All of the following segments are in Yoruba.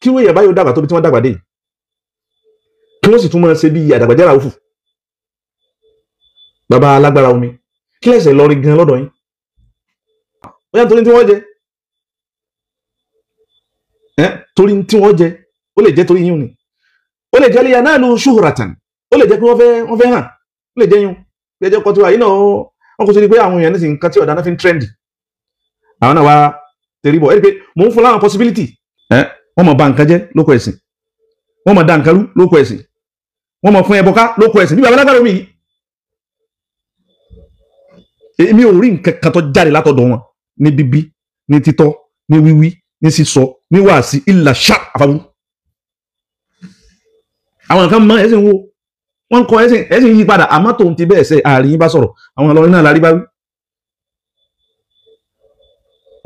Kí wọ́n èèyàn báyìí ó dàgbà tóbi tí wọ́n dàgbà dé, kí wọ́n sì tún máa ṣe bí àdàgbàjára òfù. Bàbá alágbára omi, kí lẹ̀sẹ̀ lọrin gan lọ́dọ̀ yín? Ó yá, torí tí wọ́n jẹ, torí tí wọ́n jẹ, ó lè jẹ́ torí yín ni, ó lè jẹ́ lè yanalu shuhratan, ó lè jẹ́ pé wọ́n fẹ́ hàn, ó lè jẹ́ yín, ó lè jẹ́ kọ́tù àyínà. Wọ́n kò sí ni pé àwọn èèyàn ní sì nǹkan tí ọ̀dà náà fi ń trendy, àwọn náà wá tẹ̀rí bọ̀. Ẹ rí i pé mò ń fún láwọn possibility. Wọ́n mọ̀ bà nǹkan jẹ́ lóko ẹ̀sìn, wọ́n mọ̀ da nǹkan rú lóko ẹ̀sìn, wọ́n mọ̀ fún ẹbọ ká lóko ẹ̀sìn. Bí baba alágbára omi yìí, èmi ò rí nǹkan kan tó jáde látọ̀dọ̀ wọn ní bíbí, ní títọ́, ní wíwí, ní sísọ, ní wàásí, ìlà ṣá àfàbù. Àwọn nǹkan mọ ẹ̀sìn wo wọ́n kọ ẹ̀sìn, ẹ̀sìn yí padà, àmọ́ tòun ti bẹ́ẹ̀ sẹ́ àárín yín bá sọ̀rọ̀. Àwọn Ìlọrin náà lárí bá wí.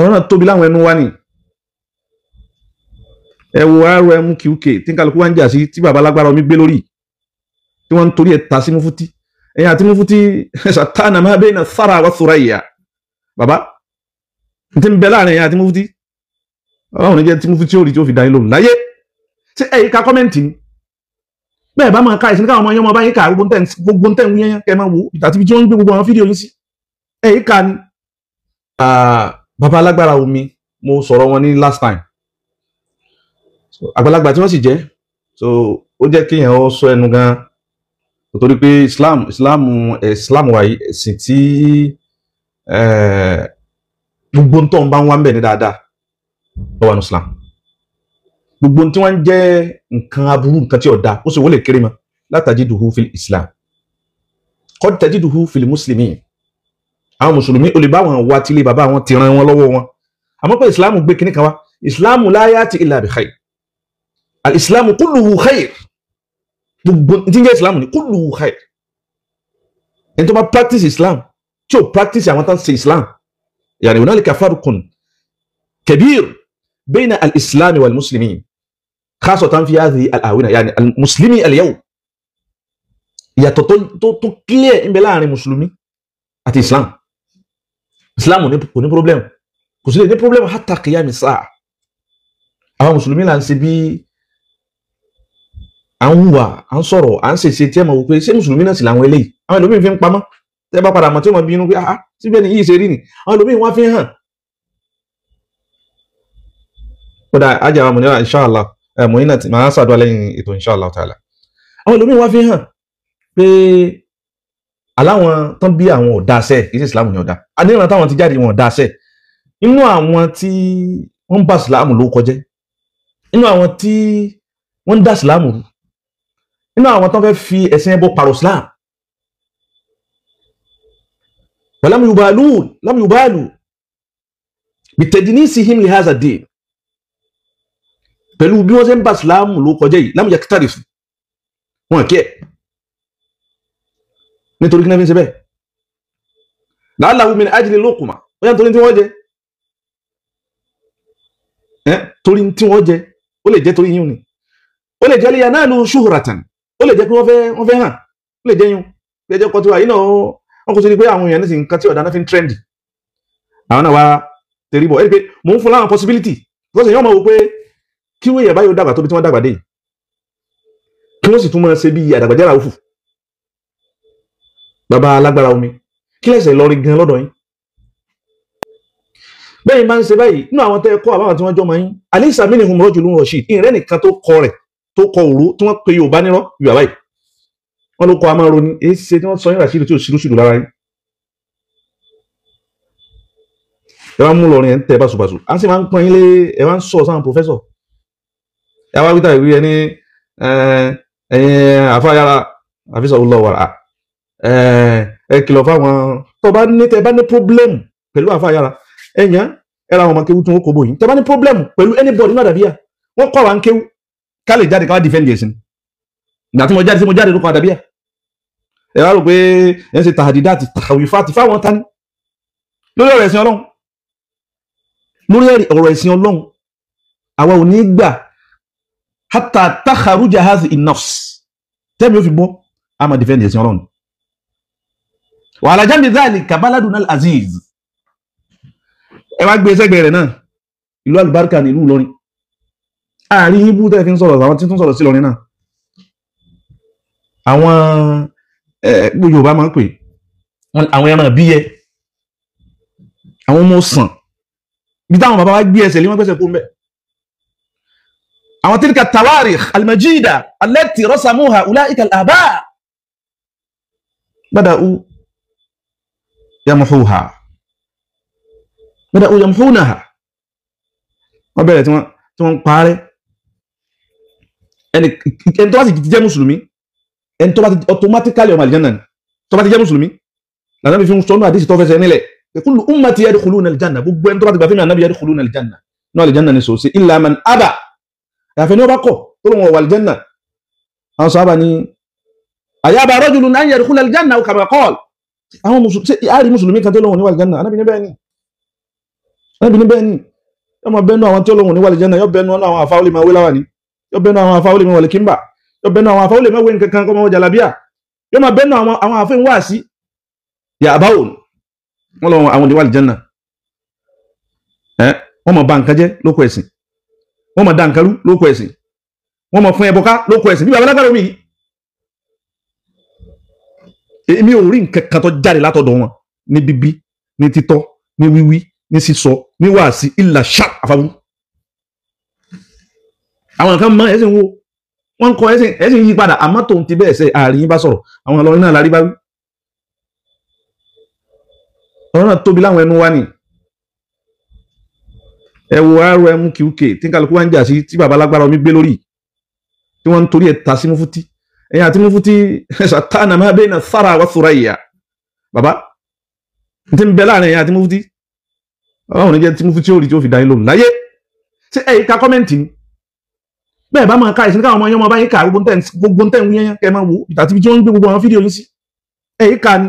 Ọ̀rọ̀ náà tóbi láwọn ẹnu wa ni. Ẹ wo RMQK tí kálukú wá ń jà sí, tí baba alágbára omi gbé lórí, tí wọ́n ń torí ẹ̀ ta sí Mufti. Ẹ̀yìn àti Mufti, sàtánà máa bẹ́ẹ̀ na sára wa suraya. Bàbá n ti ń bẹ láàrin ẹ̀yìn àti Mufti, ọlọ́run ní jẹ́ tí Mufti ó rí tí ó fi dá yín lóhùn láyé. Ṣé ẹ̀yìn ka comment ni? Bẹ́ẹ̀ bá máa ka ìsìn káwọn ọmọ yẹn máa bá yín kà, gbogbo ntẹ̀ ń wúyẹn kẹ́ máa wò àti ibi tí wọ́n ń gbé gbogbo àwọn fídíò yín sí, ẹ̀yìn ka ni. Bàbá alágbára omi, mo sọ̀rọ̀ wọn ní last time. So, àgbàlagbà tí wọ́n sì jẹ́, so ó jẹ́ kéèyàn ó sọ ẹnu gan, torí pé Islam wà yìí, ẹ̀sìn tí gbogbo ntọ́ ń bá ń wá ń bẹ̀ ní dáadáa lọ́wọ́ ní Islam. Gbogbo tí wọ́n ń jẹ́ nǹkan aburú, nǹkan tí ó da, ó sì wọlé kéré mọ́, la tajiduhu fil Islam, qad tajiduhu fil muslimin. Àwọn mùsùlùmí ó lè bá wọn wá tílé bàbá wọn ti ran wọn lọ́wọ́ wọn, àmọ́ pé Islam gbé kinní kan wá, Islam la yati illa bi khair, al-Islam kulluhu khair. Gbogbo tí ń jẹ́ Islam ni kulluhu khair. Ẹni tó bá practice Islam, tí ò practice àwọn tó ń ṣe Islam, yani hunalika farqun kabir bayna al-Islam wal-muslimin, khasatan fi hadhihi al-awina, yani al-muslimi al-yawm. Ìyàtọ̀ tó clear ń bẹ láàrin mùsùlùmí àti Islam. Islam kò ní problem, kò sí lè ní problem hatta qiyam as-sa'a. Àwọn mùsùlùmí là ń ṣe bí à ń hùwà, à ń sọ̀rọ̀, à ń ṣèṣe tí ẹ mọ̀ wípé ṣé mùsùlùmí náà sì làwọn eléyìí. Àwọn ẹlòmíín fi ń pamọ́, tẹ́ bá padà mọ̀ tí ó mọ̀ bínú pé ah, síbẹ̀ ni yìí ṣe rí ni. Àwọn ẹlòmíín wá fi ń hàn. Kódà ajá wa mọ̀nira inṣàlá mọ̀nira tí màá ṣàdúrà lẹ́yìn ètò inṣàlá ta'ala. Àwọn ẹlòmíín wá fi ń hàn pé aláwọn tán bí àwọn ọ̀dà sẹ́, kì í ṣe ìsìlámù ní ọ̀dà. Àníyàn táwọn ti jáde wọn ọ̀dà sẹ́. Inú àwọn tí wọ́n ń bá ìsìlámù ló kọjẹ́, inú àwọn tí wọ́n ń dá ìsìlámù rú, inú àwọn tán fẹ́ fi ẹ̀sìn ẹbọ pàrọ̀ ìsìlámù. Walam yubalu, lam yubalu bitadnisihim li hadha ad-din. Pẹ̀lú bí wọ́n ṣe ń bá ìsìlámù ló kọjẹ́ yìí, lam yaktarif, wọn kí ẹ̀ nítorí kí náà fi ń ṣe bẹ́ẹ̀. La'allahu min ajli luqma, ó yá torí tí wọ́n jẹ, torí tí wọ́n jẹ, ó lè jẹ́ torí yín ni, ó lè jẹ́ liyanalu shuhratan, ó lè jẹ́ pé wọ́n fẹ́ hàn, ó lè jẹ́ yín, ó lè jẹ́ kọ́tù àyínà. Wọ́n kò sí ni pé àwọn èèyàn ní sì nǹkan tí ọ̀dà náà fi ń trendy. Àwọn náà wá tẹ̀rí bọ̀. Ẹ rí i pé mò ń fún láwọn possibility, because èèyàn máa wò pé kí wọ́n èèyàn báyìí ó dàgbà tóbi tí wọ́n dàgbà dé, kí wọ́n sì tún máa ṣe bí àdàgbàjára òfù. Bàbá alágbára omi, kí lẹ̀sẹ̀ lọrin gan lọ́dọ̀ yín? Bẹ́ẹ̀ máa ń ṣe báyìí nínú àwọn tẹ́ ẹ kọ́ àbáwọn tí wọ́n jọ mọ́ yín, alaysa minhum rajulun rashid. Ìrẹ́ nìkan tó kọ rẹ̀ tó kọ òru tí wọ́n pe Yorùbá nírọ́ Yorùbá báyìí, wọ́n ló kọ amáró ni. Èyí ṣe tí wọ́n sọ yín Rashid tí ò sí lóṣù lára yín. Ẹ wá mú lọrin ẹ ń tẹ báṣubàṣu, à ń sì máa ń pọn yín lé, ẹ wá ń sọ sáwọn pòfẹ́sọ̀. Ẹ wá wíta ìwé ẹni ẹ̀yìn àfáyára àfíṣà olówó ẹ kìlọ̀ fáwọn tó bá ní, tẹ bá ní problem pẹ̀lú àfáyára ẹ̀yàn ẹ ra àwọn ọmọ kéwú tí wọ́n kó bò yín. Tẹ bá ní problem pẹ̀lú anybody nínú àdàbíyà, wọ́n kọ́ wa ń kéwú ká lè jáde ká wá defend ẹ̀sìn. Ìgbà tí mo jáde sí mo jáde ló kọ́ àdàbíyà. Ẹ wá rò pé ẹ ń ṣe tàhàdídá àti tàwífà àti fáwọn tani lórí ọ̀rọ̀ ẹ̀sìn Ọlọ́run. Lórí ọ̀rọ̀ ẹ̀sìn Ọlọ́run àwa ò ní gbà hatta takharuja hadhihi an-nafs, tẹ́mi ó fi bọ́ a máa defend ẹ̀sìn Ọlọ́run. Wa ala jambi dhalika baladuna al-aziz. Ẹ wá gbé sẹ́gbẹ̀ẹ́ rẹ̀ náà, ìlú àlùbáríkà ní ìlú Ìlọrin. Àárín yín bú tẹ́ fi ń sọ̀rọ̀ àwọn tí ń sọ̀rọ̀ sí Ìlọrin náà. Àwọn Yorùbá máa ń pè àwọn ẹran bíyẹ, àwọn ọmọ sàn, bí táwọn bàbá wa gbé ẹsẹ̀ lé wọn gbẹ́sẹ̀ kó ń bẹ̀. Àwọn tilka tawarikh almajida allati rasamuha ulaika al-aba bada'u yamhuha bada'u yamhunaha. Wọ́n bẹ̀rẹ̀ tí wọ́n ń parẹ́. Ẹni tó bá sì ti jẹ́ mùsùlùmí, ẹni tó bá ti automatically ọmọ àlìjánà ni. Tó bá ti jẹ́ mùsùlùmí lànà bí fi ń sọnù àdìsí tó fẹsẹ̀ nílẹ̀, kullu ummati yadkhuluna aljanna, gbogbo ẹni tó bá ti gbà fún mi ànábì yadkhuluna aljanna, náà àlìjánà ni sòsí, illa man aba, àfẹ́ ní ó bá kọ̀ tó lóun wọ̀ àlìjánà. Àwọn sọ́ọ́bà ni àyàbà rajulun an yadkhula aljanna aw kama qala, àwọn mùsùlùmí kan tó lóun ní wà àlìjánà, ànábì ní bẹ́ẹ̀ ni, ànábì ní bẹ́ẹ̀ ni, yọ máa bẹ́nu àwọn tí ó lóun ní wà àlìjánà, yọ bẹ́nu àwọn àfa ó lè máa wé láwà ní, yọ bẹ́nu àwọn àfa ó lè máa wọlé kíńbà, yọ bẹ́nu àwọn àfa ó lè máa wé nǹkan kan kọ́ máa wọ jàlábíà, yọ máa bẹ́nu àwọn àfẹ́ ń wá sí yà báwo wọn lọ àwọn òní wà àlìjánà. Wọ́n máa ba nǹkan jẹ́ lóko ẹ̀sìn, wọ́n máa da nǹkan rú lóko ẹ̀sìn, wọ́n máa fún ẹbọ ká lóko ẹ̀sìn. Bí baba lágbára omi yìí, èmi ò rí nǹkan kan tó jáde látọ̀dọ̀ wọn ní bíbí, ní títọ́, ní wíwí, ní sísọ, ní wàásí, ìlà ṣá àfàbùrú. Àwọn nǹkan mọ ẹ̀sìn wo wọ́n ń kọ ẹ̀sìn yí padà, àmọ́ tòun ti bẹ́ẹ̀ sẹ́ àárín yín bá sọ̀rọ̀, àwọn Ìlọrin náà lárí bá wí. Ọ̀rọ̀ náà tóbi láwọn ẹnu wa ni. Ẹ wo RMQK tí kálukú wá ń jà sí, tí baba lágbára omi gbé lórí, tí wọ́n ń torí ẹ̀ ta sí Mufti. Ẹ̀yìn àti Mufti ṣàtánà máa bẹ́ẹ̀ náà sára wa thuraya. Bàbá tí ń bẹ láàrin ẹ̀yìn àti Mufti, ọlọ́run ní jẹ́ tí Mufti ó rí tí ó fi dá yín lóhùn láyé. Ṣé ẹ̀yìn ka kọ́mẹ́ǹtì ni? Bẹ́ẹ̀ bá máa ka ìsìn káwọn ọmọ yẹn máa bá yín ka gbogbo tẹ̀ ń wúyẹn kẹ́ máa wò àti ibi tí wọ́n ń gbé gbogbo àwọn fídíò yín sí. Ẹ̀yìn ka ni.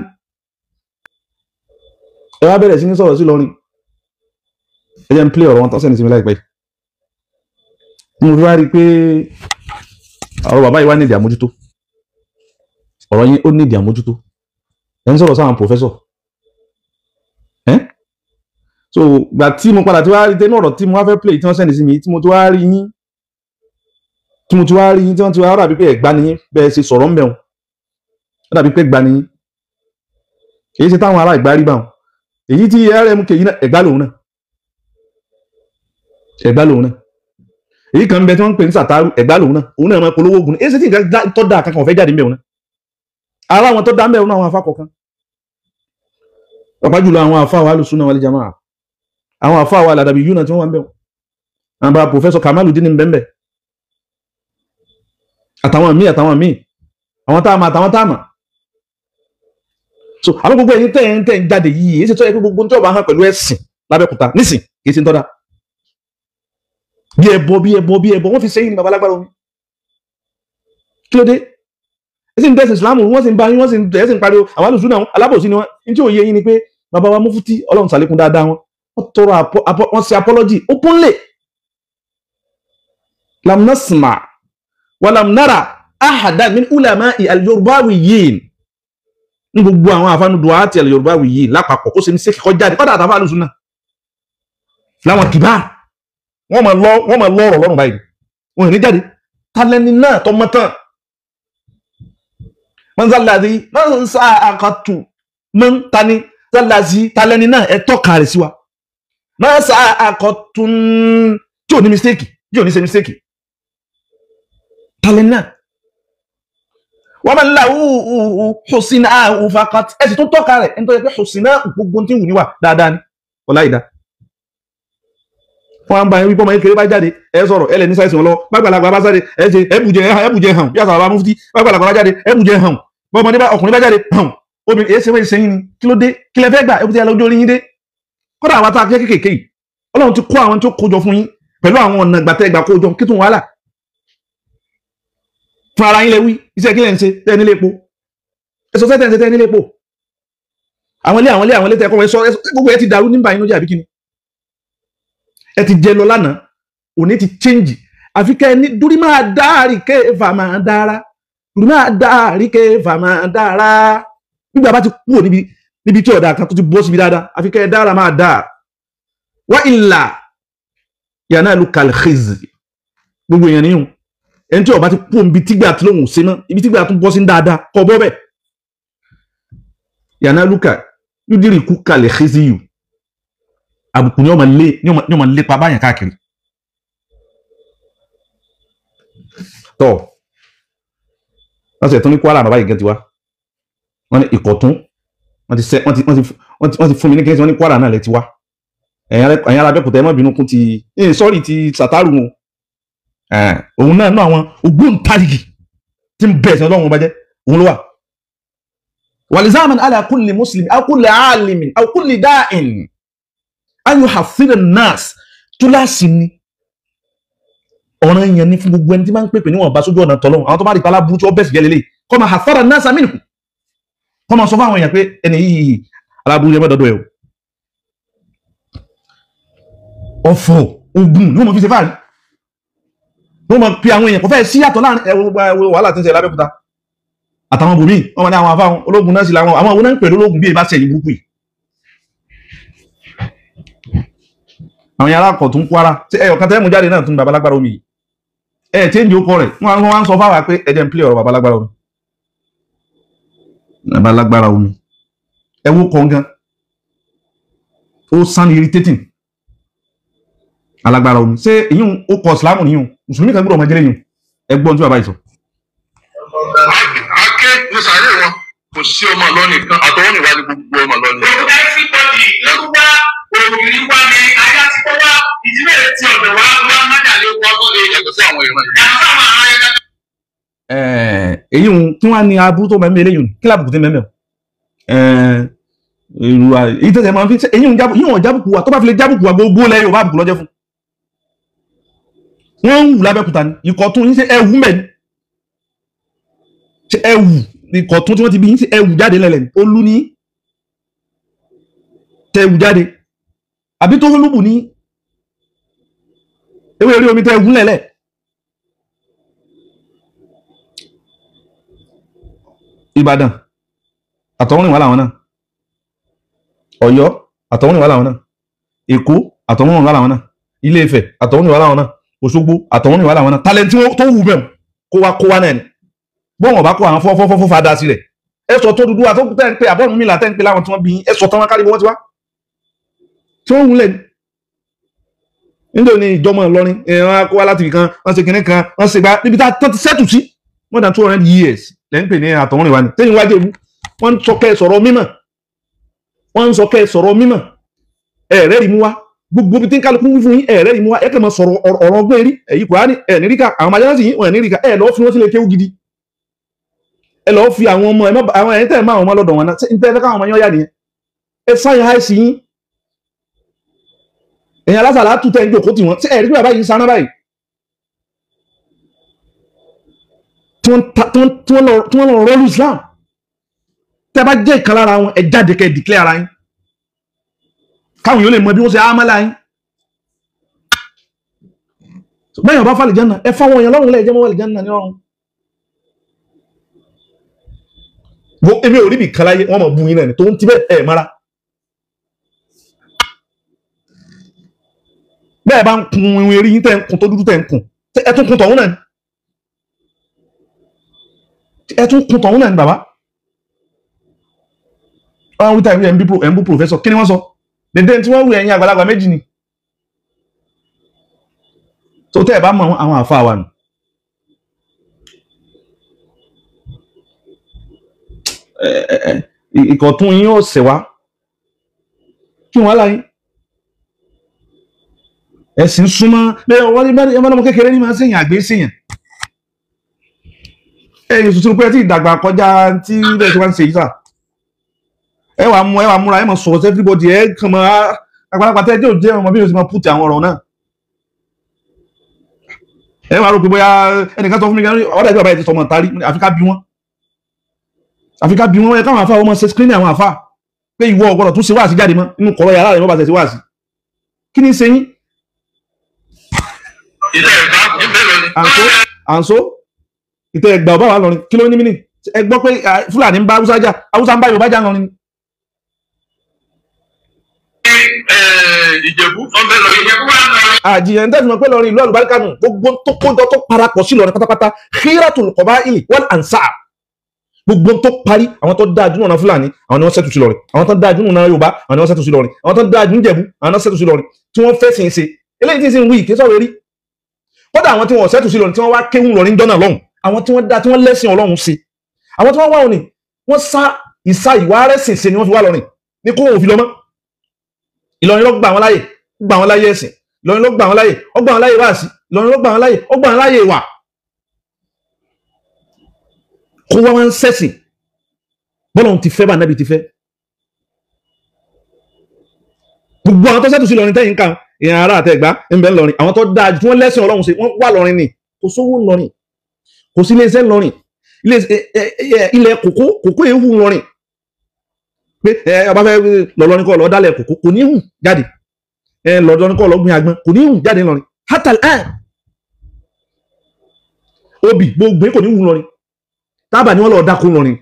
Ẹ wá bẹ̀rẹ̀ sí ní sọ̀rọ̀ sí Ìlọrin. Ẹ jẹ́ ń play ọ̀rọ̀ wọn tán sẹ́ni sí mi láìpẹ́. Mo fi wá rí i pé ọ̀rọ̀ bàbá yìí wá nídìí àmójútó. Ọ̀rọ̀ yín ó nídìí àmójútó. Ẹ ń sọ̀rọ̀ sáwọn pòfẹ́sọ̀. So gbà tí mo padà tí wá rí tẹ́nu ọ̀rọ̀ tí mo wá fẹ́ play tí wọ́n sẹ́ni sí mi, tí mo ti wá rí yín, tí mo ti wá rí yín, tí wọ́n ti wá rà bí pé ẹ̀gbá ni yín, bẹ́ẹ̀ ṣe sọ̀rọ̀ ń bẹ̀rùn. Ó dàbí pé ẹ̀gbá ni yín. Kì í ṣe táwọn ará ìgbá rí báwọn. Èyí tí RMK yìí náà ẹ̀gbá lòun náà, ẹ̀gbá lòun náà. Èyí kan bẹ tí wọ́n ń pè ní Sàtárù, ẹ̀gbá lòun náà, òun náà máa polówó ogun. Èyí sì tí nǹkan tó dáa kankan ò fẹ́ jáde ńbẹ̀ òun náà. Ara àwọn tó dáa ńbẹ̀ òun náà àwọn afá kọ̀ọ̀kan, pàápàá jùlọ àwọn afá wa Ahlus-Sunnah wal Jamā'ah, àwọn afá wa Al-Adabiyyun náà tí wọ́n wà ńbẹ̀ wọn, àwọn bá Professor Kamaludin ń bẹ ńbẹ̀, àtàwọn míì àtàwọn míì, àwọn táàmà àtàwọn táàmà. So àwọn gbogbo ẹ̀yin tẹ́ ń jáde yìí, èyí ṣe tó yẹ kí gbogbo tí ó bá hàn pẹ̀lú ẹ̀sìn lábẹ́kúta nísìn kì í ṣe ń tọ́da. Bí ẹbọ bí ẹbọ bí ẹbọ wọ́n fi sẹ́yìn ní baba lágbára omi. Kí ló dé? Ẹ sì ń dẹ́sìn Ìsìlámù, wọ́n sì ń bá yín, wọ́n sì ń ẹ̀sìn pariwo àwọn alùsùn náà alábòsí ni wọ́n. Ní tí ò yé yín ni pé baba wa Mufti Ọlọ́run ṣàlékún dáadáa wọn, wọ́n tọrọ wọ́n ṣe apology openly. Lam nasma wa lam nara ahadan min ulama'i al-Yorubawiyin, ní gbogbo àwọn àfáànù duwati al-Yorubawiyin lápapọ̀ kó ṣe ní sẹ́kì kọjá kọ́dà àtàfà alùsùn náà láwọn kìbá wọ́n máa lọ ọ̀rọ̀ lọ́rùn báyìí, wọ́n ò ní jáde. Talẹ́ni náà tọmọ tán mọ́nzálàdí mọ́nsá àkàtù mọ́ntani zálàzí, talẹ́ni náà ẹ tọ́ka rẹ̀ sí wa. Mọ́nsá àkàtù tí ò ní mistake, tí ò ní ṣe mistake, talẹ́ni náà. Wọ́n máa ń la hùsìnà faqat, ẹ sì tún tọ́ka rẹ̀ ẹni tó yẹ pé hùsìnà gbogbo tí ń wù níwà dáadáa ni ọ̀la ìdá. Wọ́n á ń bá yín wípé ọmọ kékeré bá jáde ẹ sọ̀rọ̀ ẹ lè ní sáìsì wọn lọ, bàgbàlagbà bá jáde ẹ ṣe ẹbùjẹ hàn bí àṣà bàbá Mufti, bàgbàlagbà bá jáde ẹbùjẹ hàn, bọ́mọdé bá ọkùnrin bá jáde hàn, obìnrin èyí ṣe wọ́n ṣe yín ni. Kí ló dé? Kí lẹ fẹ́ gbà? Ẹbùjẹ lójú orí yín dé. Kódà àwọn tá a jẹ́ kékèké yìí, Ọlọ́run ti kó àwọn tí ó kójọ fún yín pẹ̀lú àwọn ọ̀nà ìgbàtẹ́ ìgbà kójọ kí tún wàhálà fún ara yín lẹ wí. Iṣẹ́ kí lẹ ń ṣe tẹ́ nílé epo? Ẹ sọ sẹ́tẹ̀ ń ṣe tẹ́ nílé epo. Àwọn ilé àwọn ilé àwọn ilé tẹ́ kọ́ ẹ sọ gbogbo ẹ ti dàrú nígbà yín lójú àbí kíni? Ẹ ti jẹ lọ lánàá, òní ti change. Àfi kẹ́ ẹ ní dúrí máa dáàrí kéfà máa dára, dúrí máa dáàrí kéfà máa dára. Nígbà bá ti kúrò níbi tí ọ̀dà kan tó ti bọ́ síbi dáadáa, àfi kẹ́ ẹ dára máa dáa. Wá ìlà yanalu kalkhizi, Gbogbo èèyàn níyùn ẹni tí ọba ti kú ibi tígbà tí lóhùn sí náà ibi tígbà tún bọ́ sí dáadáa kọ́ bọ́ bẹ́ẹ̀. Yàrá lùkà yúdírì kú kalẹ̀ xézíyù àbùkù ni ọmọ lépa báyàn káàkiri. Tọ́ wọ́n sì tún ní Kwara bàbá yìí gan tiwa wọ́n ní Ìkọ̀tún wọ́n ti fún mi ní kẹ́sì wọ́n ní Kwara náà lẹ tiwa. Ẹ̀yin ará Abẹ́òkúta ẹ má bínú kún ti sọ́ọ̀rì ti Sàtárù wọn òun náà náà àwọn ògbóǹtarìgì tí ń bẹ̀ẹ̀ sí Ọlọ́run bá jẹ́ òun ló wà. Walizaman ala kulli muslim aw kulli alimin aw kulli da'in an yuhathira an-nas túláàsì ni ọ̀ràn yẹn ní fún gbogbo ẹni tí máa ń pèpè níwọ̀n bá sójú ọ̀nà tọ́lọ́run. Àwọn tó bá rí pálá burú tí ó bẹ̀sì jẹ́ lélẹ̀ kọ́ máa hathara an-nas minhu kọ́ máa sọ fún àwọn èèyàn pé ẹni yìí aláburú yẹn bá dọ́dọ̀ ẹ̀ o. Ọ̀fọ̀ ogun ni wọ́n mọ̀ fi ṣe fáàrí wọ́n mọ̀ pé àwọn èèyàn kò fẹ́ sí yàtọ̀ láàrin ẹwọ wàhálà tí ń ṣe l'Abẹ́òkúta àtàwọn bòmí wọ́n mọ̀ ní àwọn afáwọn ológun náà sì làwọn àwọn òun náà ń pè lólógun bí èyí bá ṣe ẹ̀yìn burúkú yìí. Àwọn yàrá Ìkọ̀tún Kwara tí ẹyọ kan tẹ́ mú jáde náà tún babalágbára omi yìí ẹ tí ń di okọ rẹ̀ wọ́n wá ń sọ fáwa pé ẹ jẹ́ ń pílẹ̀ ọ̀rọ̀ babalágbára omi. Babalágbára omi ẹ wó kọ̀ọ̀gan ó sound irritating. Alágbára omi ṣé ìyún ó kọ ìsìlámù níyún mùsùlùmí kan gbọ́dọ̀ máa jẹ́lẹ̀ yún ẹgbọ́n tí bàbá yìí sọ. Ake ní sàárè wọn kò sí ọmọ Ìlọrin kan àtọwọ́ níwá ní gbogbo ọmọ Ìlọrin. Everybody lórúkọ ògiri wa ni ajá ti kọ́ wá ìdílé ti ọ̀dọ̀ wa wá májàlé Wọ́n tó lè yàtọ̀ sí àwọn ìran yìí. Yàtọ̀ àwọn ará yẹn. Èyí ń kí wọ́n á ní aburú tó mẹ́mẹ́ eléyìí kí lábùkù tí mẹ́mẹ́ èyí tẹ̀sẹ̀ máa ń fi èyí ń jábùkù wa tó bá fi lè jábùkù wa gbogbo lẹ́yìn ò bá àbùkù lọ́jẹ́ fún. Wọ́n ń wù l'Abẹ́òkúta ni Ìkọ̀tún yín ṣe ẹwù mẹ́ ni ṣe ẹwù Ìkọ̀tún tí wọ́n ti bí yín ṣe ẹwù jáde lẹ́lẹ̀ ni olú ní tẹ ẹwù jáde àbí tó lúbù ní ewé orí omi tẹ ẹwù lẹ́lẹ̀. Ìbàdàn àtọ̀húnrìnwá làwọn náà, Ọ̀yọ́ àtọ̀húnrìnwá làwọn náà, Èkó àtọ̀húnrìnwá làwọn náà, Ilé Ifẹ̀ àtọ̀húnrìnwá làwọn náà, Òṣogbo àtọ̀húnrìnwá làwọn náà. Talent tó wù bẹ́ẹ̀ kó wá kó wá náà ni bọ́n ọ̀bá kó àwọn fọ́fọ́fọ́ fada sí rẹ̀ ẹ sọ tó dúdú àtọ́kù tẹ́ ń pè àbọ̀rún mi là tẹ́ ń pè láwọn tí wọ́n bí ẹ sọ tán wọn kárí bí wọ́n ti wá tí wọ́n wúlẹ̀ nítorí ní ìjọmọ̀ Ìlọrin ẹ̀rọ kó wá láti ibì kan wọ́n ṣe kinní kan wọ́n ṣe gba níbi tá a ti sẹ́tù sí more than 200 years lẹ́ ń pè ní àtọ̀húnrìnwá ni tẹ́yìn wájú ewu wọ́n ń sọ kẹ́ sọ̀rọ̀ mímọ̀ wọ́n ń sọ kẹ́ sọ̀rọ̀ mímọ̀ ẹ̀rẹ́ rí mú wá gbogbo bí tí ń kálukú fún yín ẹ̀rẹ́ rí mú wá ẹ kàn máa sọ̀rọ̀ ọ̀rọ̀ ọgbọ́n erí ẹ̀yí Kùránì ẹ̀ níríkà àwọn májálásì yín wọ́n níríkà ẹ̀ lọ́ọ́ fi wọ́n sílé kéwú gidi ẹ lọ́ọ́ fi àwọn ọmọ àwọn ẹ̀yìn tẹ̀ máa àwọn ọmọ lọ́dọ̀ wọn náà ń tẹ́ fẹ́ káwọn ọmọ yín ọ̀yà nìyẹn ẹ sáyẹn àìsí yín ẹ̀yìn alásàlá tù tẹ́ ń jòkó tì wọ́n ṣé ẹ̀rí pé bàbá yìí ń saná báyìí tí wọ́n lọ rọ́ọ̀lù Islam tẹ́ bá jẹ́ ìkan lára wọn ẹ jáde kẹ́ declare ara yín káwọn yóò lè mọ bí wọ́n ṣe ámàlà yín bẹ́ẹ̀ ọba fàlì jẹ́nà ẹ fáwọn èèyàn lọ́rùn lẹ́ẹ̀jẹ́ mọ́ fàlì jẹ́nà ní ọ̀run. Wo èmi ò rí bì kan láyé wọ́n mọ̀ bu yín náà ni tó ń ti bẹ́ẹ̀ ẹ̀ mara bẹ́ẹ̀ bá ń kun irun eré yín tẹ́ ń kun tó dúdú tẹ́ ń kun ẹ tún kun tọ̀hún náà ni ẹ tún kun tọ̀hún náà ni bàbá. Wọ́n wí táyà ẹ̀ ń bú pòfẹ́sọ̀ kí ni wọ́n sọ dédé tí wọ́n wù ẹ̀yin àgbàlagbà méjì ni tó tẹ́ ẹ̀ bá mọ àwọn àfa wa nù. Ìkọ̀tún yín ò ṣẹ̀ wá kí wọ́n láyé ẹ̀sìn súnmọ́ bẹ́ẹ̀ wọ́n ní ọmọ kékeré ní máa ń ṣèyàn àgbé ṣèyàn ẹ̀yìn tuntun pé tí ìdàgbà kọjá tí bẹ́ẹ̀ tí wọ́n ń ṣe yìí sà ẹ wàá mú ẹ wàá múra ẹ máa sọ̀rọ̀ sí everybody ẹ kàn máa àgbàlagbà tẹ́ ẹ jẹ́ òjẹ́ ọmọ bí o sì máa put àwọn ọ̀rọ̀ náà ẹ wàá rò pé bóyá ẹnìkan sọ fún mi gan ọ̀dà ìjọba ẹ ti sọmọ tari àfi ká bí wọn àfi ká bí wọn ẹ káwọn àfa ọmọ ṣe screen àwọn àfa pé ìwọ ọgbọ́dọ̀ tún ṣe wáàsí jáde mọ́ inú kọ̀rọ̀ yàrá rẹ̀ wọ́n bá ṣe wáàsí kí ni ṣe yín. Ìtẹ̀ ẹ̀gbá mélòó ni. Àǹsó ìtẹ̀ ẹ̀gbá ọba wa lọrin kí ló ní mí ní ẹ gbọ́ pé Fúlàní ń bá Haúsá jà Haúsá ń bá Yorùbá jà lọrin. Ìjẹ̀bú ọ̀nbẹ lọ́rin. Ìjẹ̀bú wà lọ́rin. Àjìyàn ń tẹ̀sán pé lọ́rin ìlú àlùbáríkà nù, gbogbo tó kójọ tó parapọ̀ sí lọ́rin pátápátá, khiratul qaba'il wal ansab, gbogbo tó parí, àwọn tó dáa jù náà Fúlàní, àwọn ni wọ́n ṣẹ́tù sí lọ́rin, àwọn tó dáa jù náà Yorùbá, àwọn ni wọ́n ṣẹ́tù sí lọ́rin, àwọn tó dáa jù Ìjẹ̀bú, àwọn ni wọ́n ṣẹ́tù sí lọ́rin, tí wọ́n fẹ́ sìn ṣe eléyìí tí ń sìn wí kí sọ̀rọ̀ erí. Kódà àwọn tí wọ́n ṣẹ́tù sí lọ́rin tí wọ́n wá kéwù lọ́rin jọ́nà lọ́hùn, àwọn tí wọ́n dá tí wọ́n lẹ́sìn Ọlọ́run ṣe, àwọn tí wọ́n wá òní wọ́n sá ìsá ìwà rẹ̀sìn ṣe ni wọ́n fi wá lọ́rin ní kó òfin lọ́mọ́. Ìlọrin ló gbà wọ́n láyè, gbà wọ́n láyè ẹ̀sìn, Ìlọrin ló gbà wọ́n láyè, ó gbà wọ́n láyè wáàsí, Ìlọrin ló gbà wọ́n láyè, ó gbà wọ́n láyè ìwà. Kó wá wá ń sẹ́sìn bọ́lọ̀ ti fẹ́ bá nábì ti fẹ́. Gbogbo àwọn tó sẹ́tù sí Ìlọrin tẹ́yìn kan, ìyẹn ará àtẹ̀gbá ń bẹ ńlọrin, àwọn tó dáa tí wọ́n lẹ́sìn Ọlọ́run ṣe wọ́n wà lọ́rin ni. Kò sówó ńlọrin, kò sí iléeṣẹ́ ńlọrin, ilẹ̀ kòkó kòkó èhù ńlọrin pé ẹ ọba fẹ́ lọ́lọ́rin kọ́ lọ́ọ́ dálẹ̀ kòkó kò ní hù jáde, ẹ lọ́dọ́rin kọ́ lọ́ọ́ gbin àgbọn kò ní hù jáde ńlọrin, hatal ẹ̀ obì gbogbo kò ní hù ńlọrin, tábà ni wọ́n lọ́ọ́ dáko ńlọrin,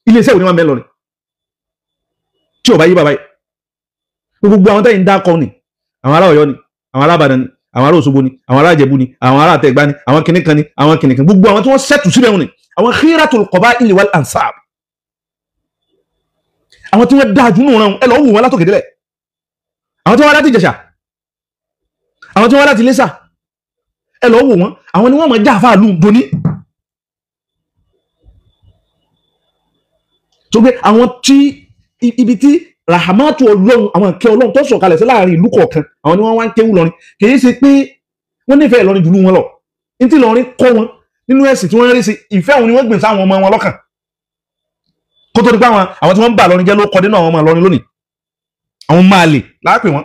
iléeṣẹ́ òní wọn bẹ ńlọrin tí ọba yí bàbá yìí. Gbogbo àwọn tẹ́yìn dákọ ni, àwọn ará Ọ̀yọ́ ni, àwọn ará Ìbàdàn ni, àwọn ará Òṣogbo ni, àwọn ará Ìjẹ̀bú ni, àwọn ará Àtẹ̀gbá ni, àwọn kìnìkan ni, àwọn kìnìkan, gbogbo àwọn tí wọ́n ṣẹ́tù síbẹ̀ wọn ni àwọn khiratul qaba'il wal ansab, àwọn tí wọ́n dáa jù nù ràn, ẹ lọ wù wọn látòkè délẹ̀, àwọn tí wọ́n wá láti Ìjẹ̀ṣà, àwọn tí wọ́n wá láti Iléṣà, ẹ lọ wù wọn, àwọn ni wọ́n mọ̀ já àfáà lù doni. Tó gbé àwọn tí ibi tí rahamatu Ọlọ́run, àwọn ìkẹ́ Ọlọ́run tó sọ̀kalẹ̀ sí láàrin ìlú kọ̀ọ̀kan, àwọn ni wọ́n wá ń kéwú lọrin. Kì í ṣe pé wọ́n nífẹ̀ẹ́ Ìlọrin jùlú wọn lọ, ní tí Ìlọrin kọ́ wọn nínú ẹ̀sìn tí wọ́n rí sí ìfẹ́ òun ni wọ́n gbìn sáwọn ọmọ wọn lọ́kàn, kó tó di pé àwọn tí wọ́n ń bà lọrin jẹ́ ló kọ́ nínú àwọn ọmọ Ìlọrin lónìí. Àwọn máa lè láàpè wọn,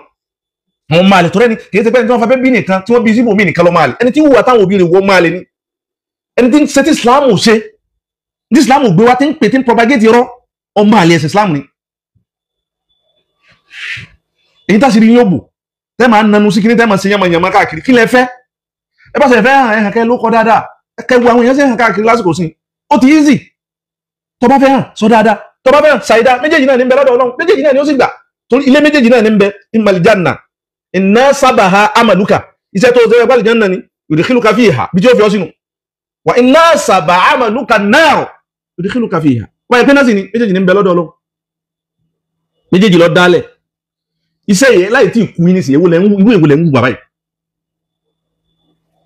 àwọn máa lè torí ẹni kì í ṣe pé ẹni tí wọ́n fẹ́ bí nìkan tí wọ́n bí síbò mí nìkan lọ́ máa lè, ẹni tí wùwà táwọn òbí rẹ̀ wọ́n máa lè ní, ẹni tí ń ṣe tí Islam ò ṣe, tí Islam ò gbé wá, tí ń pè tí ń propagate irọ́, ọmọ àlè ẹ̀sìn Islam ni. Èyí tá sì rí yín ó bò tẹ́ máa ń nanu sí kíní, tẹ́ máa ṣe yánmayànmá káàkiri, kí lẹ fẹ́? Ẹ bá ṣe fẹ́ hàn, ẹ hàn kẹ́ ló kọ́ dáadáa, kẹ́ wo àwọn èèyàn ṣe hàn káàkiri lásìkò sí, ó ti easy. Tó bá fẹ́ hàn sọ dáadáa, tó bá fẹ́ hàn ṣàìdá, méjèèjì náà ní ń bẹ lọ́dọ̀ Ọlọ́run, méjèèjì náà ni ó sì gbà, torí ilé méjèèjì náà ní ń bẹ. Ìmàlìjánà iná sábàá amaluka, iṣẹ́ tó ṣe pálíjánà ni yudkhiluka fiha, bí tí ó fi ọ sínú, wà iná sábàá amaluka náà yudkhiluka fiha, wáyé pé náà sì ni méjèèjì ní ń bẹ lọ́dọ̀ Ọlọ́run, méjèèjì lọ dálẹ̀ iṣẹ́ yẹn láì tí ì kú yín nísìnyí. Ewu lẹ ń irú èwo lẹ ń wù bàbá yìí,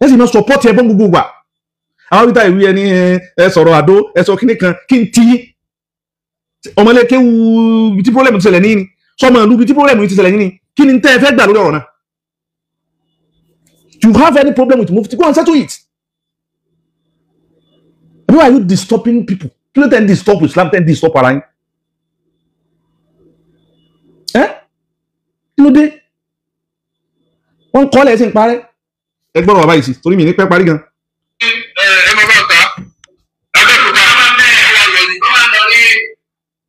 ẹ sì máa sọpọ́tì ẹbọn gbogbo gbà. Àwọn wíta ìwé ẹni ẹ sọ̀rọ̀ àdó, ẹ sọ kíní kan kí n ti yín ọmọlẹ́kẹ́ wu ibi tí pọ́lẹ́mù ti ṣẹlẹ̀ níyìn ni, sọmọ ìlú ibi tí pọ́lẹ́mù ti ṣẹlẹ̀ níyìn ni, kí ni tẹ́ ẹ fẹ́ gbà lórí ọ̀rọ̀ náà? You have any problem with Mufti, go and settle it. Why are you disturbing people? Kí ló tẹ́ ń disturb Islam, tẹ́ ń disturb ara yín? Ẹ́ kí ló dé? Wọ́n kọ́ lẹ̀ sí ń parẹ́. Ẹ gbọ́dọ̀ bàbá yìí sí, torí mi ní pẹ́ parí gan. Ẹ máa bá ta Abẹ́òkúta, Wọ́n lọ ní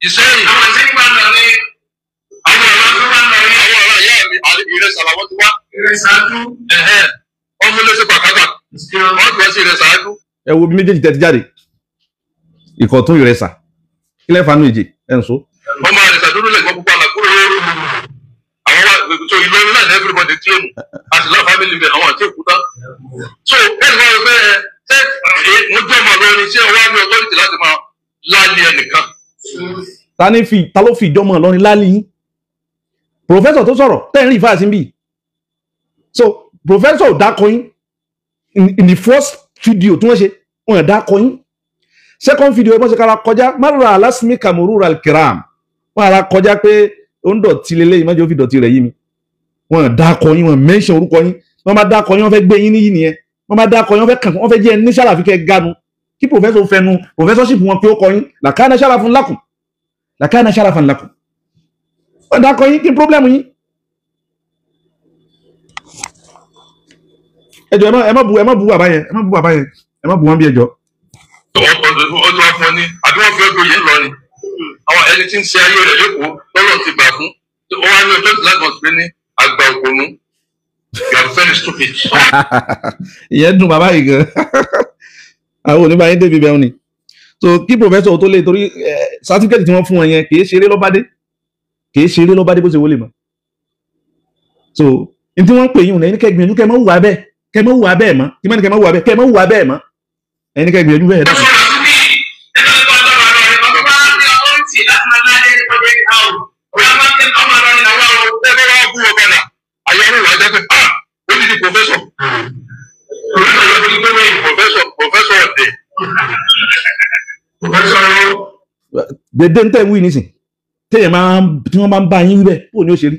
Ìṣẹ́yìn, àwọn Ìṣẹ́yìn wà lọ ní àwọn ọ̀rọ̀ àwọn wà lọ ní àwọn ọ̀rọ̀ ìyá mi Ìrẹsà làwọn ti wá. Ìrẹsàdú. Wọ́n mú lẹ́sẹ̀ pàkátà, wọ́n ti wá sí Ìrẹsà ájú. Ẹ wo bí méjèèjì tẹ́ ti jáde, Ìkọ̀tún Ìrẹsà, kí lẹ́ fanu èjì ẹ̀ ń so. Ọmọ Ìrẹsà dúró lẹ́gbọ́n púpọ̀ àlàkúrò àwọn wa, so Ìlọrin náà ní everybody claim àti love family bẹ àwọn àti òkúta. So ẹnì kan wọ́n fẹ́ ẹ ṣé mo jẹ́ ọmọ Ìlọrin, ṣé ọwọ́ ní authority láti máa láàlì ẹnìkan? Ta ni fi ta ló fi ìjọmọ Ìlọrin lálẹ́ yín? Professor tó sọ̀rọ̀ tẹ́ ń rí ìfáàsì bí. So professor ò dákọ yín in the first video tí wọ́n ṣe, wọ́n ò dákọ yín. Second video wọ́n ṣe kára kọjá mara alásìmí kamuru alkiram, wọ́n ara kọjá pé ó ń dọ̀tí lélẹ́yìn, má jẹ́ ó fi dọ̀tí rẹ̀ yí mi. Wọ́n dákọ yín, wọ́n mention orúkọ yín, wọ́n bá dákọ yín, wọ́n fẹ́ gbé yín níyì nìyẹn, wọ́n bá dákọ yín, wọ́n fẹ́ kàn, wọ́n fẹ́ jẹ́ ní sàlàfí kẹ́ ganu, kí professor fẹnu professorship wọn pé ó kọ yín, làkàna sharafun lakum, làkàna sharafan lakum. Wọ́n dákọ yín, kí ni problem yín? Ẹ jọ̀ọ́, ẹ má bu bàbá yẹn, ẹ má bu bàbá yẹn, ẹ má bu wọn bí, ẹ jọ̀ọ́. Ó ti wá fún ọ ní àbí wọ́n fi ọjọ́ yìí lọ ni àwọn ẹni tí ń ṣe ayé rẹ̀ lẹ́kọ̀ọ́ lọ́lọ́ ti gbà fún, ó wá ní ọjọ́ láti mọ̀ sí pé ní àgbà òpònú, you are very stupid. Ìyẹn dùn bàbá yìí gan, àwọn oníbàá yín débi bẹ́ẹ̀ ni. So kí professor tó lè torí certificate tí wọ́n fún wọn yẹn, kì í ṣeré lọ́bàdé, kì í ṣeré lọ́bàdé bó ṣe wọlé mọ́. So n tí wọ́n ń pè yín ẹni kẹ́ gbìyànjú kẹ́ mọ́ hùwà bẹ́ẹ̀, kẹ́ mọ́ hùwà bẹ́ẹ̀ mọ́, kí mọ́ ní kẹ́ mọ́ hùwà bẹ́ẹ̀, kẹ́ mọ́ hùwà bẹ́ẹ̀ mọ́, ẹni kẹ́ gbìyànjú bẹ́ẹ̀ dákun. Dédé ń tẹ̀ wí nísìn téèyàn máa tí wọ́n bá ń bá yín wí bẹ́ẹ̀, bóò ni ó ṣe rí?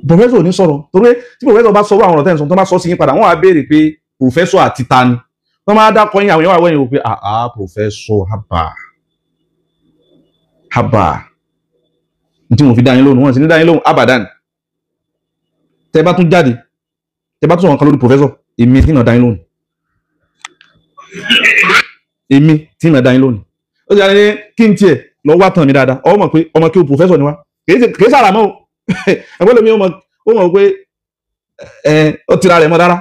Pòfẹ́sọ̀ ò ní sọ̀rọ̀, torí tí pòfẹ́sọ̀ bá sọ̀rọ̀ àwọn ọ̀rọ̀ tẹ́ǹsán tó bá sọ sí yín padà, wọ́n á béèrè pé pòfẹ́sọ̀ àti ta ni. Wọ́n máa dákọ̀ yín, àwọn èèyàn wà wẹ́yìn wò pé àá pòfẹ́sọ̀ haba haba tí wọ́n fi dá yín lóhùn, wọ́n sì ní dá yín lóhùn abadan. Tẹ́ bá tún jáde, tẹ́ bá tún sọ̀rọ̀ kan lórí pòfẹ́sọ̀, èmi tí mà dá yín lóhùn, èmi tí mà dá yín lóhùn. Ó sì ní kí n tiẹ̀ lọ wá tàn mí dáadáa, ọ mọ̀ pé ọmọ kí o pòfẹ́sọ̀ ni wá, kì í sàrà mọ́ o. Ẹgbẹ́ lómi ó mọ̀ pé ẹ ó tira rẹ̀ mọ́ dára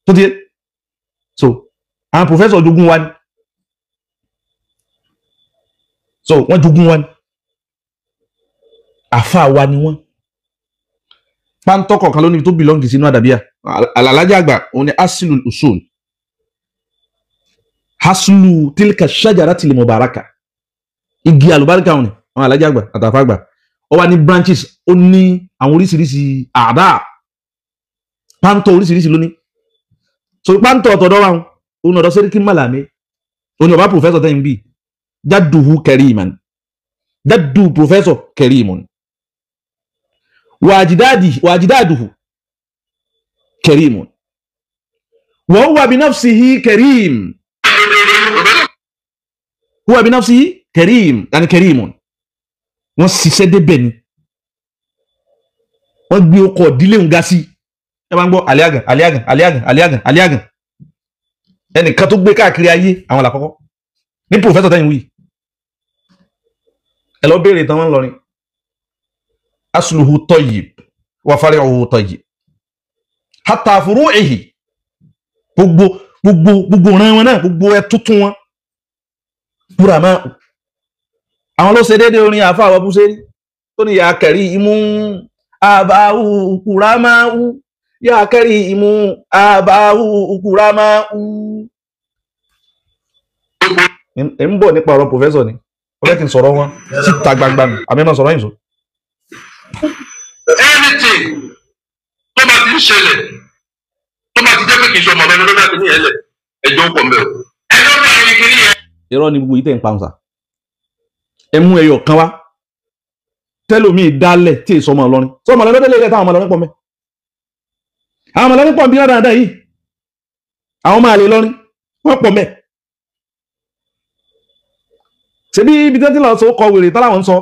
tó ti yé. So àwọn pòfẹ́sọ̀ jogún wa ni, so wọ́n jogún wa ni, àfa wa ni wọ́n. Pàǹtọ́ kọ̀ọ̀kan lónìí tó bìlọ́ǹgì sínú àdàbíyà alàlájà àgbà, òun ni asilu usul haslu tilka shajaratil mubaraka, igi àlùbáríkà òun ni àwọn alájà àgbà àtàfà àgbà. Ó wà ní branches, ó ní àwọn oríṣiríṣi àdá pàǹtọ̀ oríṣiríṣi lónìí. So pàǹtọ̀ ọ̀tọ̀dọ̀ wa òun ọ̀dọ̀ Sẹ́ríkì Málàmí, òun ni ọba pòfẹ́sọ̀ tẹ́yìn bíi jádùhù kẹrìmàn, jádù pòfẹ́sọ̀ kẹrìmàn, wàjídádùhù kẹrìmàn, wa huwa binafsihi kẹrìm, huwa binafsihi kẹrìm, yani kẹrìmàn. Wọ́n ṣiṣẹ́ débẹ̀ ni, wọ́n gbé ọkọ̀ ìdílé ń ga sí. Ẹ máa ń gbọ́ aliagan aliagan aliagan aliagan aliagan, ẹnìkan tó gbé káàkiri ayé àwọn làkọ́kọ́ ní pòfẹ́sọ̀ tẹ́yìn wí. Ẹ lọ béèrè tán wọn lọrin. Asluhu tayyib wa fari'uhu tayyib hatta furu'ihi, gbogbo gbogbo gbogbo ọ̀ràn wọn náà, gbogbo ẹ tuntun wọn kúrà máa àwọn ló ṣe déédéé orin àfa àwọn búṣẹ́rí tó ní ya karimu àbáwù kúrámáwù, ya karimu àbáwù kúrámáwù. Ẹ ń bọ̀ nípa ọ̀rọ̀ pòfẹ́sọ̀ ni, ó fẹ́ kí n sọ̀rọ̀ wọn síta gbangba mi, àmì máa sọ̀rọ̀ yìí sọ. Anything tó bá ti ń ṣẹlẹ̀, tó bá ti jẹ́ pé kì í ṣe ọmọ ọlọ́dún lọ́dún àti ní ẹ̀lẹ̀, ẹjọ́ pọ̀ mbẹ́ o. Ẹjọ́ bá yẹn kiri yẹn. Irọ́ ni gbogbo yìí tẹ̀ ń pa ọ̀sà. Ẹ mú ẹyọ kan wá tẹlómi dálẹ̀ tí èso ọmọ Ìlọrin, sọ ọmọ Ìlọrin lọ́dẹ̀ táwọn ọmọ Ìlọrin pọ̀ mẹ́, àwọn ọmọ Ìlọrin pọ̀ bí wọ́n dáadáa yìí, àwọn ọmọ àlè Ìlọrin wọ́n pọ̀ mẹ́. Ṣebí ibi tí wọ́n ti lọ sọ kọ wèrè táláwọn ń sọ,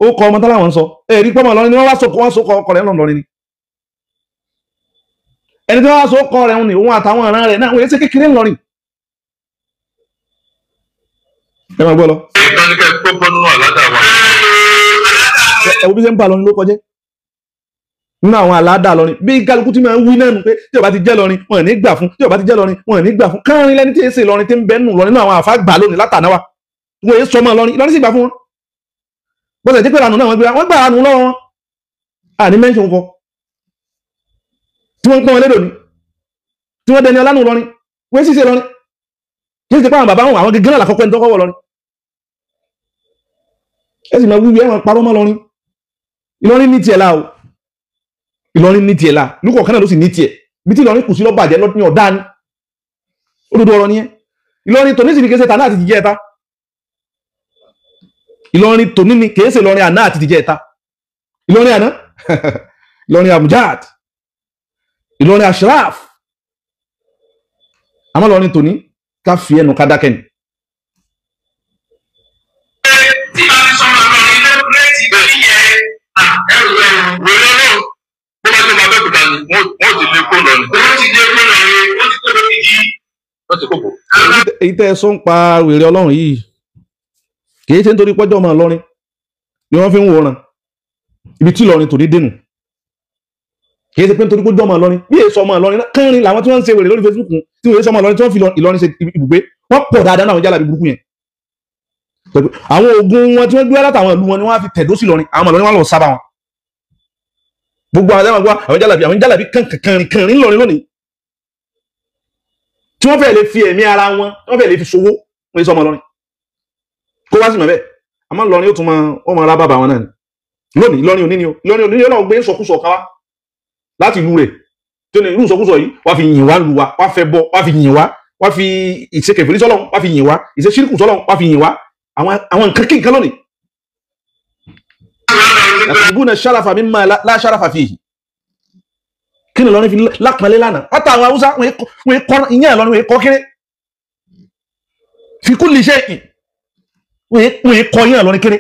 ó kọ ọmọ táláwọn ń sọ, ẹ rí pọ́mọ Ìlọrin ni wọ́n wá sọ, wọ́n sọ kọ ọkọ rẹ̀ ńlọrọrin ni. Ẹni tí wọ́n wá sọ kọ rẹ̀ ń ní òun àtàwọn ọ̀ràn rẹ̀ náà wọ́n yẹ ṣe kékeré ńlọrin. Ẹ máa gbọ́ lọ. Ìtàníkẹ́ tó bọ́ nínú àládà wa. Ẹ wo bí ṣe ń bá lọrin ló kọjẹ́ nínú àwọn àládà lọrin, bí kálukú tí máa ń wí náà nù pé tí ó bá ti jẹ́ lọrin wọn ò ní gbà fún, tí ó bá ti jẹ́ lọrin wọn ò ní gbà fún. Káàrin lẹni tí èsè lọrin tí ń bẹ nù lọrin nínú àwọn àfa gbà lónìí látànáwá, wọn èé sọmọ lọrin, Ìlọrin sì gbà fún wọn. Bọ́sẹ̀ jẹ́ pé ìlànà náà wọ́n gbé wọ́n gbà àánú lọ́wọ́ wọn, àní mẹ́ńsùn kọ tí wọ́n ń pọ́n wọn lédò ní, tí wọ́n dẹni ọlánú lọrin, wọ́n sì ṣe lọrin. Kí ṣe pé àwọn bàbá wọn àwọn gẹ́gẹ́ náà làkọ́kọ́ ẹni tó kọ́wọ́ lọrin. Ẹ sì máa wíwí ẹ máa parọ́ mọ́ lọrin. Ìlọrin ní tiẹ̀ la o, Ìlọrin ní tiẹ̀ la, lúkọ̀ kan náà ló sì ní tiẹ̀. Bí tí Ìlọrin kù sí lọ́bàjẹ́ ní ọ̀dá ni, òdodo ọ̀rọ̀ nìyẹn. Ìlọrin tòní sì ní kése tàná àti tìjẹ́ ẹ̀ta. Ìlọrin tòní ni kése Ìlọrin àná àti tìjẹ́ ẹ̀ta. Ìlọrin àná, Ìlọrin Amujad, Ìlọrin Ashraf. Àmọ́ Ìlọrin tòní ká fi ẹnu ká dákẹ́ ni. Tí bá ti sọ̀rọ̀ àlọ́ ilé kúrẹ́tì bí yẹn, Ẹrù ẹrù wèrè ọlọ́run bó bá tó máa bẹ́ẹ̀ kúta ni wọ́n ti lé kó lọ ni. wọ́n ti lé kó lọ ni, wọ́n ti kó lókìkí. Wọ́n ti kó bò. Èyí tẹ́ ẹ sọ ń pa wèrè ọlọ́run yìí kì í ṣe nítorí pọ́jọ́ ọmọ Ìlọrin ni wọ́n fi ń wòran ibi tí Ìlọrin tòní dénú. Kì í ṣe pé nítorí pọ́jọ́ ọmọ Ìlọrin, bí èso ọmọ Ìlọrin kẹrin làwọn tí wọ́n ń ṣe wèrè lórí Facebook tí wọ́n èso ọmọ Ìlọrin tí wọ́n fi Ìlọrin ṣe ibùgbé, wọ́n pọ̀ dáadáa náà àwọn jálàbí burúkú yẹn. Àwọn ogun wọn tí wọ́n gbé látàwọn ìlú wọn ni wọ́n á fi tẹ̀dó sí Ìlọrin, àwọn ọmọ Ìlọrin wọn lọ sábà wọn. Gbogbo àwọn ẹlẹ́wọ̀n àwọn jálàbí, àwọn jálàbí kankan ńlọrin lónìí tí wọ́n fẹ́ lè fi ẹ̀mí ara wọn, wọ́n fẹ́ lè fi ṣòwò, wọ́n yé sọmọ lọrin kó wá sí mọ̀ bẹ́ẹ̀. Àmọ́ lọrin ó tún máa wọ́n máa rá bàbá wọn náà ni lónìí. Lọrin òní ni o, lọrin òní ni ó gbé sọkúsọ kan wá láti ìlú rẹ̀ tó ní irú sọkúsọ yìí, wá fi yìn wá lu wa, wá fẹ́ bọ, wá fi yìn wá, wá fi ìṣekèfèrí sọ́lọ́run, wá fi yìn wá, ìṣe ṣírìkù sọ́lọ́run, wá fi yìn wá, àwọn nǹkan kí nǹkan lónìí. Yàtúbùnà ṣàràfà mímọ la ṣàràfà fìhì. Kí ni lọrin fi lápọnlé lánàá? Hátà àwọn Haúsá wọn kọ ìyẹn lọrin, wọn kọ kéré fi kulli shay'in, wọn kọ ìyẹn lọrin kéré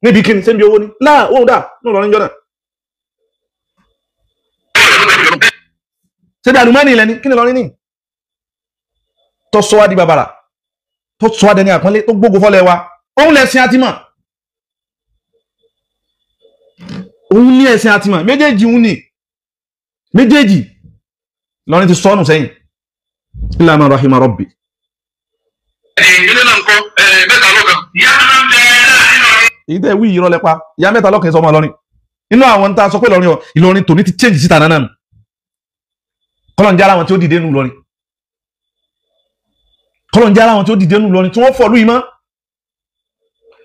níbi kí ni sẹ́ńbi owó ni láà òun dà ní lọrin jọ́nà. Ṣé bí àlùmọ́ọ́nì ilẹ̀ ni? Kí ni lọrin ní tó sọ wá di bàbàrà, tó sọ wá dẹni àpọ́nlé, tó gbógo fọ́lẹ̀ wa? Òun lẹ̀sìn àtìmọ̀, òun ní ẹ̀sìn àtìmọ̀ méjèèjì, òun ní méjèèjì lọ́rin ti sọ́nù sẹ́yìn. Illa man rahima rabbi. Ilé náà ń kọ́ mẹ́ta lọ́kàn. Ìyá tó máa ń bẹ láàrin lọrin. Èyí tẹ́ wí irọ́ lẹ́pa, ìyá mẹ́ta lọ́kàn sọmọ lọ́rin. Inú àwọn tá a sọ pé lọ́rin Ìlọrin tòní ti change síta náà nù. Kọ́lọ̀ ń jára àwọn tí ó dìde nù lọ́rin. Kọ́lọ̀ ń jára àwọn tí ó dìde nù lọ́rin tí wọ́n fọ̀ lú ìmọ̀.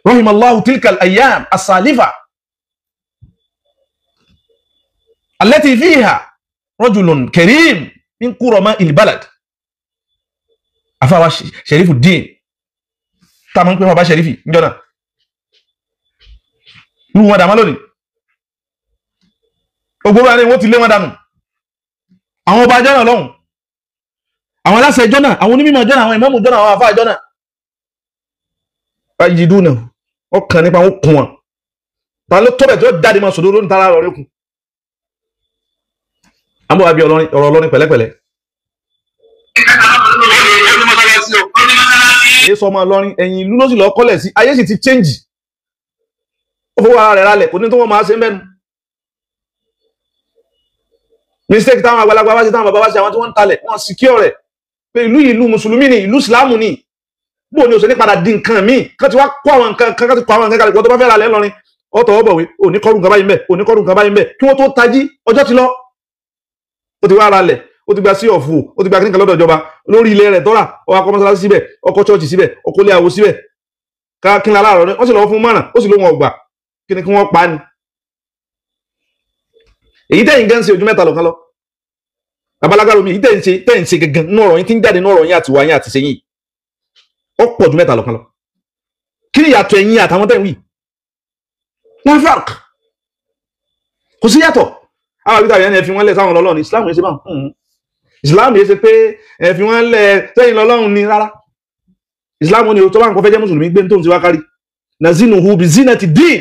Rahimallahu tilka al-ayyam as-salifa allati fiha rajulun karim min kurama il-balad. Afawa Sherifu Din tá a máa ń pè bàbá Sherifi níjọ́ náà, irú wọn dàmá lónìí, ògbóró àárín wọn ti lé wọn dànù. Àwọn ọba jọ́nà lọ́hùn, àwọn aláṣẹ jọ́nà, àwọn onímọ̀ jọ́nà, àwọn ìmáàmù jọ́nà, àwọn àfáà jọ́nà, báyìí dùn náà wọn kàn nípa wọn kún wọn. Ta ló tọ́bẹ̀ tó jáde máa sòdodo ní tara rẹ̀ kù? Àmọ́ wàá bí ọ̀rọ̀ ọlọ́rin pẹ̀lẹ́pẹ̀lẹ́. Èyí sọ ọmọ ọlọ́rin ẹ̀yìn ìlú ló sì lọ kọ́lẹ̀ sí, ayé sì ti change. Ó fowó ara rẹ̀ ralẹ̀, kò ní tó wọ́n máa ṣe ń bẹ́nu. Mistake táwọn àgbàlagbà bá ṣe, táwọn bàbá bá ṣe, àwọn tí wọ́n ń talẹ̀ wọ́n secure rẹ̀ pé ìlú ìlú mùsùlùmí ni, ìlú ìsìlámù ni. Bó ni o ṣe ní padà di nǹkan míì kán ti wá kó àwọn nǹkan kan, kán ti kó àwọn nǹkan kalẹ̀. Kó tó bá fẹ́ ralẹ̀ ńlọrin, ọ̀tọ̀ ọ̀bọ̀wé òní kọ́rù nǹkan báyìí ń bẹ̀, òní kọ́rù nǹkan báyìí ń bẹ̀, kí wọ́n tó tají ọjọ́ ti lọ. Ó ti wá ara lẹ̀, ó ti gba sí ọ̀fù, ó ti gba kíníkan lọ́dọ̀ ìjọba lórí ilẹ̀ rẹ̀ tọ́ra, ó wá kọ́ mọ́sálásí síbẹ̀, ó kọ́ chọ́ọ̀chì síbẹ̀, ó kọ́lé àwo síbẹ̀. Kí ni aláàárọ̀ wọ́n sì lọ́wọ́ fún mọ́ràn, ó sì lóhun ọgbà kí ni kí wọ́n pa ni. Èyí tẹ̀yìn gan ṣe ojú mẹ́ta lọ́kàn lọ babalágbára omi, èyí tẹ̀yìn ṣe tẹ̀yìn ṣe gangan nínú ọ̀rọ̀ yín tí ń jáde nínú ọ̀rọ̀ yín àti ìwà yín àti ṣe yín, ó pọ̀ ju mẹ́ta lọ́kàn lọ. Kí ni ìyàtọ̀ ẹ̀yin àtàwọn tẹ̀yìn wí? Láfàk kò sí yàtọ̀. Àwọn àbíta yẹn ni ẹ fi wọ́n lẹ̀ sáwọn ọlọ́run. Islam yẹn ṣe báwọn, Islam yẹn ṣe pé ẹ fi wọ́n lẹ̀ sẹ́yìn lọ́lọ́run ni rárá. Islam ni o tó bá ń kọ́ fẹ́ jẹ́ mùsùlùmí gbé tó ń ti wá kárí. Nazinuhu bi zinati din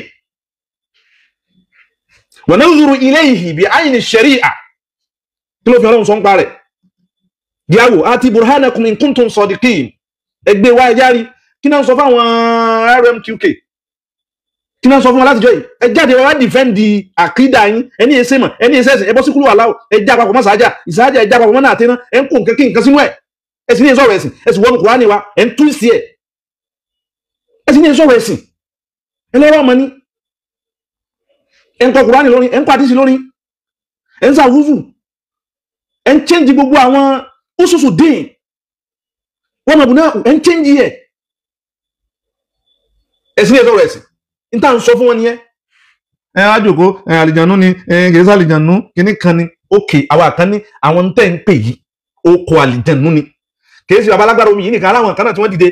wa nanzuru ilayhi bi ayni sharia. Kí ló fi ọlọ́run sọ ń parẹ̀? Díàwó àti burhanakum in kuntum sadiqin. Ẹgbẹ́ wa ẹja rí kí náà sọ fáwọn RMQK, kí náà sọ fún wọn láti jọ yìí? Ẹ jáde wá dìfẹ́ǹdì àkídà yín, ẹni ẹsẹ̀ mọ̀, ẹni ẹsẹ̀ ẹsẹ̀, ẹ bọ́ sí kúrò aláwọ̀, ẹ já papọ̀ mọ́ sàájà ìsàájà, ẹ já papọ̀ mọ́ náà àtẹ́ná, ẹ ń kó nǹkan kí nǹkan sínú ẹ̀, ẹ sì ní sọ̀rọ̀ ẹ̀sìn, ẹ sì wọnú Kùránì wa, ẹ ń tú sí ẹ̀, ẹ sì ní sọ̀rọ̀ ẹ̀sìn, ẹ lọ́rọ̀ ọmọ ní, ẹ ń kọ Kùránì lórí, ẹ ń kọ àdísì lórí, ẹ ń sàwúzù, ẹ ń chẹ́ǹjì gbogbo àwọn úsùsù dín wọn mọ̀ bùnà, ẹ ń chẹ́ǹjì ẹ̀, ẹ sì ní sọ̀rọ̀ ẹ̀sìn. N tá n sọ fún wọn nìyẹn. Ẹ á jòkó ẹ àlìjànú ni, ẹ kìí sàlìjànú kìíní kan ni. Òkè àwa kan ní àwọn tẹ́ ń pè yìí ó kọ àlìjànú ni, kìí ṣe babalágbára omi yìí nìkan, aláwọn kan náà tí wọ́n dìde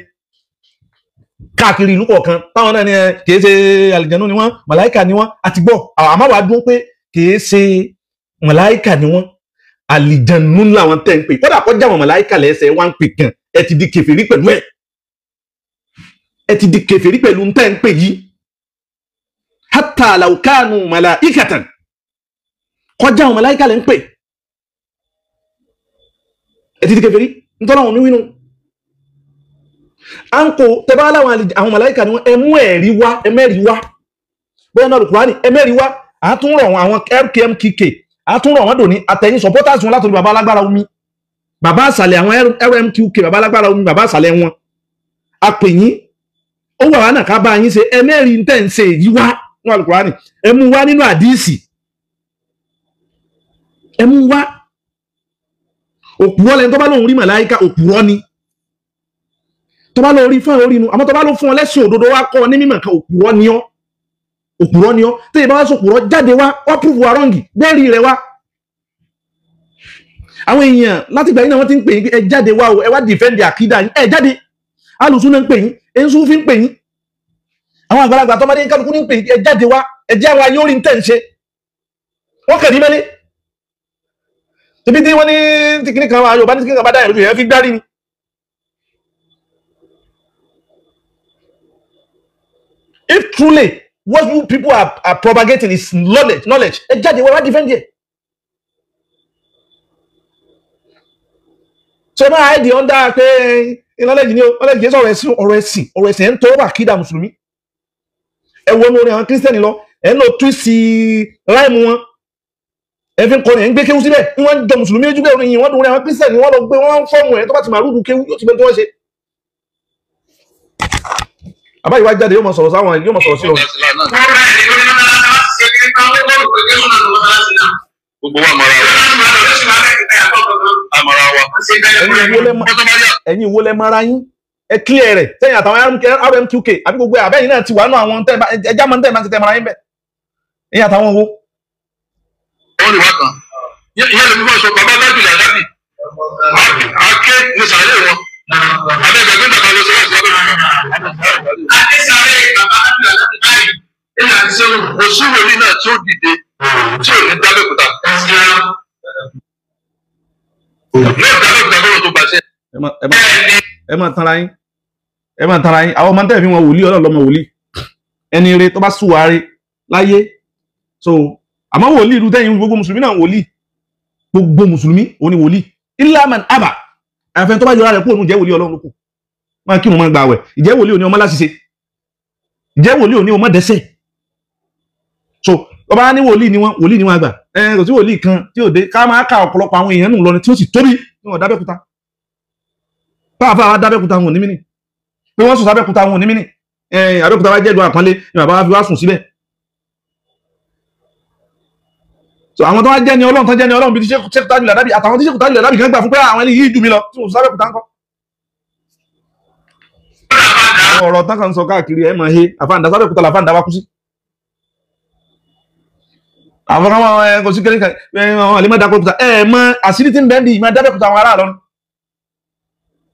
káàkiri ìlú kọ̀ọ̀kan táwọn náà ni ẹ kìí ṣe àlìjànú ni wọ́n, màláìkà ni wọ́n. Àti gbọ́ àmọ́ wàá dún pé kìí ṣe màláìkà ni wọ́n, àlìjànú làwọn tẹ́ ń pè. Kódà kọjá àwọn màláìkà lẹ́sẹ̀ wá ń pè kan, ẹ ti di kèfèrí pẹ̀lú ẹ, ẹ ti di kèfèrí pẹ̀lú tẹ́ ń pè yìí. Hatta law kanu malaikatan, kọjá àwọn màláíkà lẹ́ ń pè, ẹ ti di kèfèrí. Nítorí àwọn oníwínú à ń kó tẹ́bá láwọn àwọn màláíkà ni wọ́n, ẹ mú ẹ̀rí wá, ẹ mẹ́rí wá, bóyá náà Al-Kùránì ẹ mẹ́rí wá. Àtúnrọ̀ àwọn RKMKK, àtúnrọ̀ wọn dòní àtẹ̀yìn supporters wọn látòrí bàbá alágbára omi, bàbá àsàlẹ̀ àwọn RMQK, bàbá alágbára omi, bàbá àsàlẹ̀ wọn, apèyìn ó wà wá náà ká bá yín ṣe, ẹ mẹ́rin tẹ̀ ń ṣe èyí wá nínú Al-Kùránì, ẹ mú wá nínú àdíìsì, Ẹ mú wá. Òpùrọ́ lẹni tó bá lóun rí màláíkà, òpùrọ́ ni. Tó bá lóun rí fún orí inú, àmọ́ tó bá lóun fún ọ lẹ́sìn òdodo wá kọ́ ọ ní mímọ̀ kan, òpùrọ́ ni ọ́. Òpùrọ́ ni ọ́. Tẹ́yìn bá wá sọ òpùrọ́ jáde wá, wá púrúfù wa rọ́ǹgì, gbẹ́rì rẹ̀ wá. Àwọn èèyàn láti ìgbà yìí náà wọ́n ti ń pè yín pé ẹ jáde wá o, ẹ wá dìfẹ́ǹdì àkídà yín, ẹ jáde. Alùsùn náà ń pè yín, ẹ̀ńsùn fi ń pè yín. Àwọn àgbàlagbà tọmọdé ń kálukú ní ń pè yín, ẹ jáde wá, ẹ jẹ́ àwọn ayé orí ń tẹ̀ ń ṣe. Wọ́n kẹ̀ ní mẹ́lẹ́. Ibi tí wọ́n ní tí kìnnì kan Yorùbá ní tí kìnnì kan bá dá ìrújú yẹn fi gbárí ni. If truly what you people are propagating is knowledge, ẹ jáde wá, wá defend yẹ. So ẹ máa hide under pé knowledge ni o, knowledge yẹn sọ̀rọ̀ ẹ̀sìn, ọ̀rọ̀ ẹ̀sìn, ọ̀rọ̀ ẹ̀sìn ẹ̀ ń tọwọ́ bà kídà mùsùlùmí. Ẹ wọnú orin àwọn kírísítẹ́nì lọ, ẹ̀ ń lọ twist ráìmù wọn. Ẹ fi ń kọrin, ẹ ń gbé kéwú síbẹ̀, ní wọ́n ń jọ mùsùlùmí lójú bẹ́ẹ̀, orin yìí wọ́n dùn orin àwọn kírísítẹ́nì, wọ́n lọ gbé wọ́n ń fọ́ọ̀mù ẹ̀ tó bá ti máa rúdù kéwú yóò ti bẹ́ẹ̀ tó wọ́n ṣe. Àbá ìwà jáde yóò máa sọ̀rọ̀ sáwọn, yóò máa sọ̀rọ̀ sí ọ. Gbogbo wa mara wa. Amara wa. Ẹ̀yin wo lẹ mara yín? Ẹ clear rẹ̀ sẹ́yìn àtàwọn RMQK àbí gbogbo ẹ̀ àbẹ́yìn náà ti wà nù àwọn ẹja máa ń tẹ̀ máa ń tẹ̀ mara yín bẹ́ẹ̀. Ẹ̀yin àtàwọn wo? Wọ́n lè wá kan. Ìyẹn lè fi fọ́ sọ bàbá láti ilẹ̀ láti. Aké ní sàlẹ̀ wọn. Abẹ́gbẹ̀ gbé bàbá lọ sí láti lábẹ́. Aké sàlẹ̀ bàbá láti ilẹ̀ láti báyìí. Ìyá àti sẹ́wọ̀n kò sí wòlíì náà tí ó dìde tí ò ní dábẹ́kúta. Yóò dábẹ́kúta kọ́lọ̀ tó gbàṣẹ. Ẹ máa tanra yín, ẹ máa tanra yín. Àwọn ọmọ tẹ́ fi wọn wòlíì, Ọlọ́run lọ́mọ wòlíì. Ẹni re tó bá sùwárí láyé. So àmọ́ wòlíì irú tẹ́yìn gbogbo mùsùlùmí náà wòlíì. Gbogbo mùsùlùmí òun ni wòlíì. Illa man aba. Àfẹn tó bá yọra rẹ̀ kúrò nù jẹ́ wòlíì Ọlọ́run lókù. Máa kírun, máa gbààwẹ̀. Ìjẹ́ wòlíì òní ọmọ láṣìṣe. Ìjẹ́ wòlíì òní ọmọ dẹ́ṣẹ̀. So ọba ní wòlíì ni wọn, wòlíì ni wọn àgbà. Kò sí wòlíì kan tí ò dé ká máa ka ọ̀pọ̀lọpọ̀ àwọn èèyàn nù lọ ni tí ó sì tóbi ní wọn dábẹ́kúta. Táàfà wa dábẹ́kúta wọn ò ní mí nì. Pé wọ́n sùn sábẹ́kúta wọn ò ní mí nì. Abẹ́kúta wa jẹ́ ìlú àpọ́nlé ni bàbá wa fi wá sùn síbẹ̀. So àwọn tó wá jẹ́ ni Ọlọ́run tó jẹ́ ni Ọlọ́run bíi ti Sheikh Tajul Adabi àtàwọn tí Sheikh Tajul Adabi kan gbà fún pé àwọn ẹni yìí jù mí lọ tí wọ́n sùn sábẹ́kúta ńkọ́. Àwọn ọ̀rọ̀ tán kan sọ káàkiri ẹ̀ mọ̀ he àfáàndá sábẹ́kúta làfáàndá wa kú sí. Àwọn kan máa kò sí kéré kan àwọn àlè má dábẹ́kúta ẹ mọ àṣírí tí ń bẹ́ẹ̀ bí ìmọ̀ dábẹ́kúta àwọn ará lọ́nu.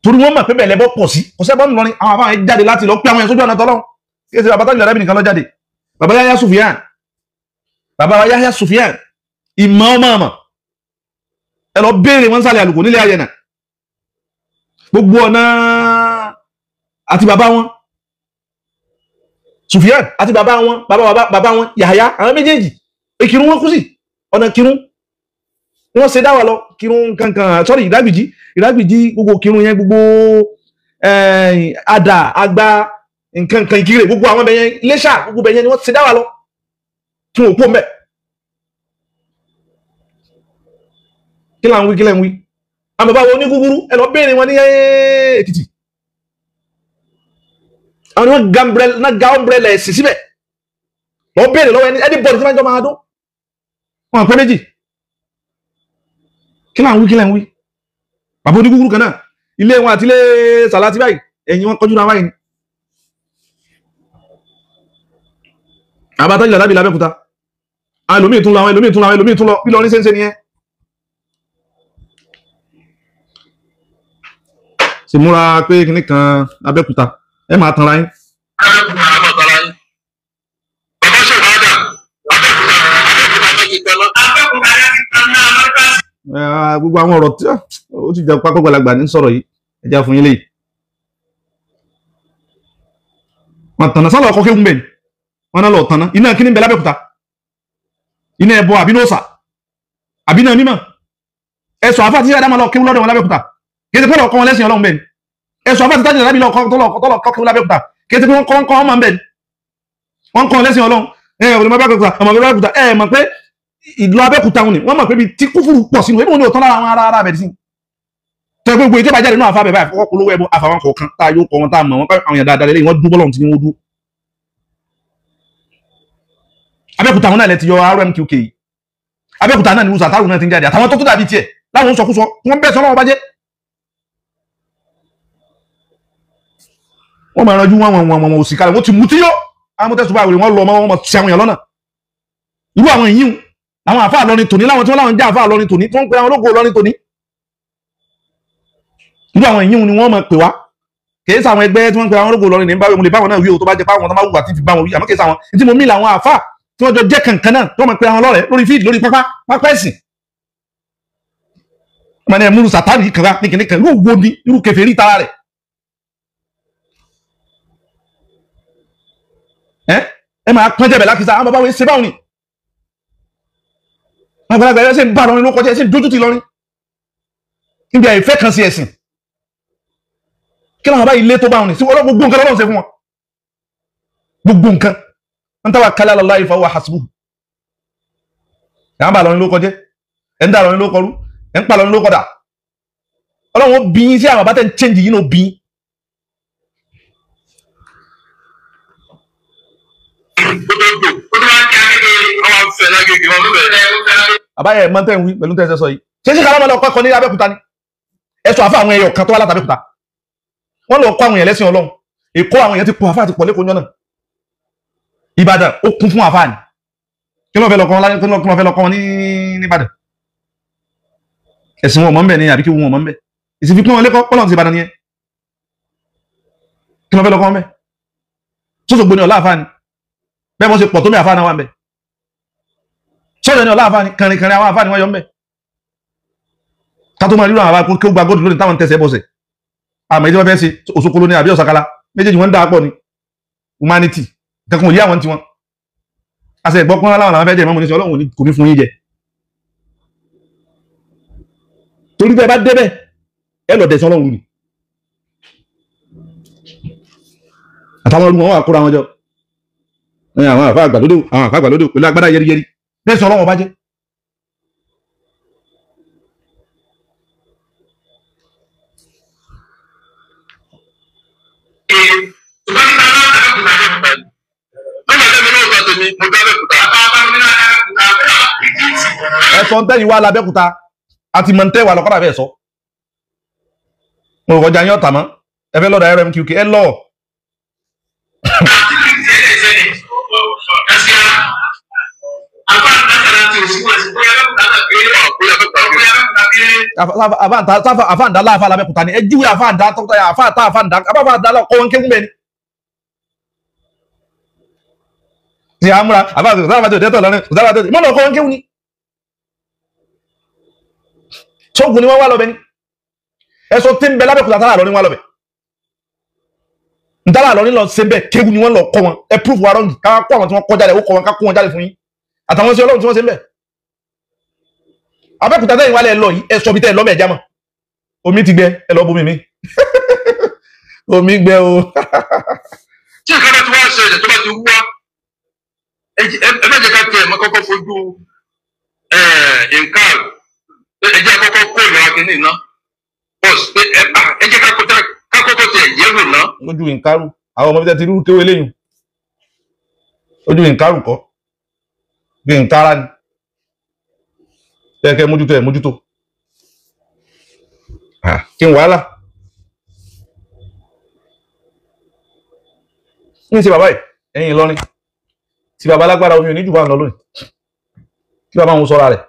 Torí wọ́n mọ̀ pé bẹ́ẹ̀ lẹ́bọ̀ pọ̀ sí kò sẹ́bọ̀ ńlọrin àwọn àfáà yẹn jáde láti lọ pé àwọn yẹn sójú ọ̀nà tọ́lọ́run. Kí ẹ ṣe bàbá Tajul Adabi nìkan ló jáde. Bàbá Yahya Sufyan, bàbá Yahya Sufyan ìmọ̀ ọmọ ọmọ ẹ lọ béèrè wọn sálẹ̀ àlùkò nílé ayẹnà gbogbo ọ̀nà àti bàbá wọn Sufyan àti bàbá wọn bàbá wọn Yahya àwọn méjèèjì Ìkìrun wọn kú sí ọ̀nà Kìrun wọ́n ṣe dáwà lọ Kìrun kankan sọ́rí Ìrágbìjí Ìrágbìjí gbogbo Kìrun yẹn gbogbo àdà àgbà nkankan Ìkirè gbogbo àwọn bẹ̀yẹn Iléṣà gbogbo bẹ̀yẹn ni wọ́n ṣe dáwà lọ tí wọn ò kú mbẹ̀. Kí là ń wí, kí là ń wí? Àwọn bàbá wọn ní gúgúrú ẹ lọ béèrè wọn ní Èkìtì. Àwọn ni wọ́n ga umbrella ẹ̀sìn síbẹ̀. Lọ béèrè lọ́wọ́ ẹni bọ̀dì tí wọ́n jọ máa dún. Wọn pẹ́ méjì. Kí là ń wí, kí là ń wí? Bàbá onígúgúrú kan náà ilé wọn àti ilé Sàlátì báyìí ẹ̀yìn wọn kọjú náà báyìí ni. Àbá Tajul Adabi l'Abẹ́òkúta. Àwọn ẹlòmíì tún lọ, àwọn ẹlòmíì tún lọ, àwọn ẹlòmíì tún lọ, bí lọrin ṣe ń ṣe nìyẹn. Sì múra pé kinní kan Abẹ́òkúta ẹ máa tanra yín. Gbogbo àwọn ọ̀rọ̀ tí ó ti jẹ́ pápá gbalagbà ní sọ̀rọ̀ yìí ẹ já fún yín léyìí. Wọ́n tanná sálọ̀ ọkọ̀ kéwù mbẹ́ni wọ́n náà lọ tanná iná kíní ń bẹ l'Abẹ́òkúta, iná ẹbọ àbí ní òòsà àbí náà mímọ́. Ẹ̀sọ̀ àfáà tí Ádámù lọ kéwù lọ́dọ̀ wọn l'Abẹ́òkúta kì í ṣe pé lọ́kọ́ wọn lẹ́sìn Ọlọ́run bẹ́ẹ̀ ni. Ẹ̀sọ̀ àfáà tí Tajul Adabi lọ́kọ́ tọ́lọ̀ kéwù l'Abẹ́òkúta kì í ṣe pé wọ́n kọ́ ọmọ bẹ́ẹ̀ ni, wọ́n kọ́ lẹ́sìn Ọlọ́run. Ẹ̀ ọ̀rẹ́ Abẹ́òkúta ọmọ Abẹ́òkúta ẹ̀ mọ̀ pé ìlú Abẹ́òkúta wọn ni wọ́n mọ̀ pé ibi tí kúfùrù pọ̀ sínú ebi wọn ni ò tán lára àwọn ará ará abẹ́rẹ́ sí. Tẹ́ gbogbo ìjọba jáde náà àfa bẹ̀rẹ̀ àfọwọ́ polówó ẹbọ àfàwọn kọ̀ọ̀kan tá a yóò kọ́ wọn tá a mọ̀ wọn pé àwọn èèyàn dáadáa lélẹ́yìn wọ́n dúró bọ́lọ̀ tí wọ́n dúró. Abẹ́òkúta wọn náà lẹ ti yọ RMQK yìí. Abẹ́òkúta náà ni musa táwọn náà ti ń jáde àtàwọn tó tó dàbí tiẹ̀ láwọn sọkúsọ wọ́n bẹ́ẹ̀ sọ lọ́wọ́ bá jẹ́. Wọ́n máa ranjú wọn wọn wọn òsì kalẹ̀ wọ́n ti mutí yó àwọn tẹ̀sùn bá wèrè wọ́n lọ ọmọ wọn ti àwọn èèyàn lọ́nà. Irú àwọn èyí àwọn àfáà lọ́rin tòní láwọn tí wọ́n láwọn jẹ́ àfáà lọ́rin tòní tí wọ́n ń pe àwọn ológo lọ́rin tòní. Irú àwọn èyí ni wọ́n máa pè wá. Kìí sáwọn ẹgbẹ́ tí wọ́n ń pe àwọn ológo lọ́rin ní báwo mo lè báwọn náà wí o tó bá jẹ́ páwọn tó bá wùwà tí fi bá wọn wí àmọ́ kìí sáwọn tí mo mí làwọn àfáà tí wọ́n jọ jẹ́ kankan náà tí wọ́n máa pe àwọn lọ́rẹ̀ẹ́ lórí fíìdì lórí pápá pápá ẹ̀sìn. Ọmọ ní ẹ̀múrú sàtánì kan ní kìnìkan irú wo ni irú kèfèrí tara rẹ̀. Ẹ máa pọ́n jẹ̀bẹ̀ lákìsà àwọn bàbá wo ṣe báwọn ni. Àgbàlagbà ẹ ṣe ń bá lọrin ló kọjá ẹ ṣe ń dójú ti lọrin. Níbi àìfẹ́ kan sí ẹ̀sìn. Kí làwọn báyìí lé tó báwọn ni sí ọlọ́ gbogbo nǹkan lọ́lọ́run ṣe fún wọn. Gbogbo nǹkan. Wọ́n táwa kálá lọ́lá ìfọ̀ wà hasbuhu. Ẹ̀ ń bá lọrin ló kọjá ẹ̀ ń dá lọrin ló kọrú ẹ̀ ń pa lọrin ló kọdà. Ọlọ́run ó bí yín sí àwọn bàbá tẹ̀ ń chẹ́ǹjì yín ló bí yín. Àbáyẹ mọ́tẹ́ ń wí pẹ̀lú tẹ́sẹ̀ sọ yìí ṣé ṣé kàlámọ́ lọ kọ́ ní Abẹ́òkúta ni ẹ sọ àfa àwọn ẹyọ kan tó wá láti Abẹ́òkúta wọ́n lọ kọ́ àwọn èèyàn lẹ́sìn Ọlọ́run Èkó àwọn èèyàn ti pọ̀ àfa àti pọ̀ lẹ́kọ̀ọ́ náà Ìbàdàn ó kún fún àfa ni kí ló fẹ́ lọ kọ́ wọn kí ló fẹ́ lọ kọ́ wọn ní Ìbàdàn ẹ̀sìn wọn mọ̀ ń bẹ̀ ni àbí kí wọn mọ̀ ń bẹ̀ ìsìnkú pọ́n wọn lẹ́kọ́ pọ́lọ́n ti Ìbàdàn nìyẹn kí ló fẹ́ lọ kọ́ wọn bẹ̀ sọ́sọ̀gbọ́n ni ọ̀la àfa ni bẹ́ẹ̀ wọ́n ṣe pọ̀ tó mẹ́ àfa náà wà ń bẹ̀ sọ́dọ̀ ní ọlá àfáàní kẹrìnkẹrìn àwọn àfáàní wọ́n yọ mẹ́ kátó máa rírọ àwọn àbá kí ó gba góòdù lónìí táwọn tẹsẹ̀ bọ̀sẹ̀ àmọ́ ìdí wọ́n fẹ́ ṣe Òṣokolo ní àbí Ọ̀sàkálá méjèèjì wọ́n ń dà pọ̀ ní humanity kankan ò yí àwọn tiwọn àṣẹ ìgbọ́pọ́n láwọn làwọn fẹ́ jẹ ìmọ̀mù ní sọ Ọlọ́run kò ní fún yín jẹ torí bẹ́ẹ̀ bá débẹ̀ ẹ lọ dẹ̀sán Ọlọ́run ni àtàwọn ọdún wọn wà kóra wọn jọ àwọn àfáà àgbàlódé àwọn àfáà àgbàlódé pẹ̀lú agbádá yẹriyẹri bẹ́ẹ̀ sọ Ọlọ́run ọba jẹ́. Ẹ̀sọ́ ń tẹ́yìn wá lábẹ́kúta àti mọ̀ntẹ́ wà lọ́kọ́dà bẹ́ẹ̀ sọ. Mo kọjá yín ọ̀tà mọ́ ẹ fẹ́ lọ́dà RMQK ẹ lọ. Àfáàndá láàfáà lábẹ́kúta ni ẹ jíwé àfáàndá tọ́kọtaya àfáàtà àfáàndá àfáàndá kọ́ wọn kéwú bẹ́ẹ̀ ni. Ti àmúra àfáàndá àfáàndá òdẹ́tọ̀ lọ́rin òdẹ́tọ̀ mọ́nà kọ́ wọn kéwú ni. Sóògùn ni wọ́n wá lọ́bẹ̀ ni. Ẹ̀sọ́ tí ń bẹ lábẹ́kúta tálà lọ́rin wá lọ́bẹ̀. Ntálà lọ́rin lọ ṣe bẹ́ẹ̀ kéwú ni wọ́n lọ kọ́ wọn ẹ proof wa rọ́ǹgì ká kó àwọn tí wọ́n kọ́ jáde ó kọ́ wọn ká kó wọn jáde fún yín àtàwọn sí Ọlọ́run tí wọ́n ṣe ń bẹ̀. Abẹ́òkúta tẹ́yìn wálẹ̀ lọ yìí ẹ sọ bí tẹ́ ẹ lọ́mọ ẹ̀já mọ̀ omi ti gbẹ ẹ lọ bomi mi omi gbẹ o. Tí nǹkan bá ti wá ṣẹlẹ̀ tó bá ti wá ẹ má jẹ́ ká tiẹ̀ mọ́ kọ́kọ́ fojú nǹkan ẹ jẹ́ kọ́kọ́ kó ìrora kìíní iná ẹ jẹ́ ká kọ́kọ́ tiẹ̀ yẹ̀wò ná. Ojú nǹkarù àwọn ọmọ bí tẹ́ ti rú kéwé léyìn ojú nǹkarù kọ́ bí nkárá ni kẹ́kẹ́ mójútó ẹ̀ mójútó kí n wàhálà ní ṣe bàbá yìí ẹ̀yìn Ìlọrin tí bàbá alágbára omi ò ní jù bá ń lọ lónìí kí bàbá òun sọ́ra rẹ̀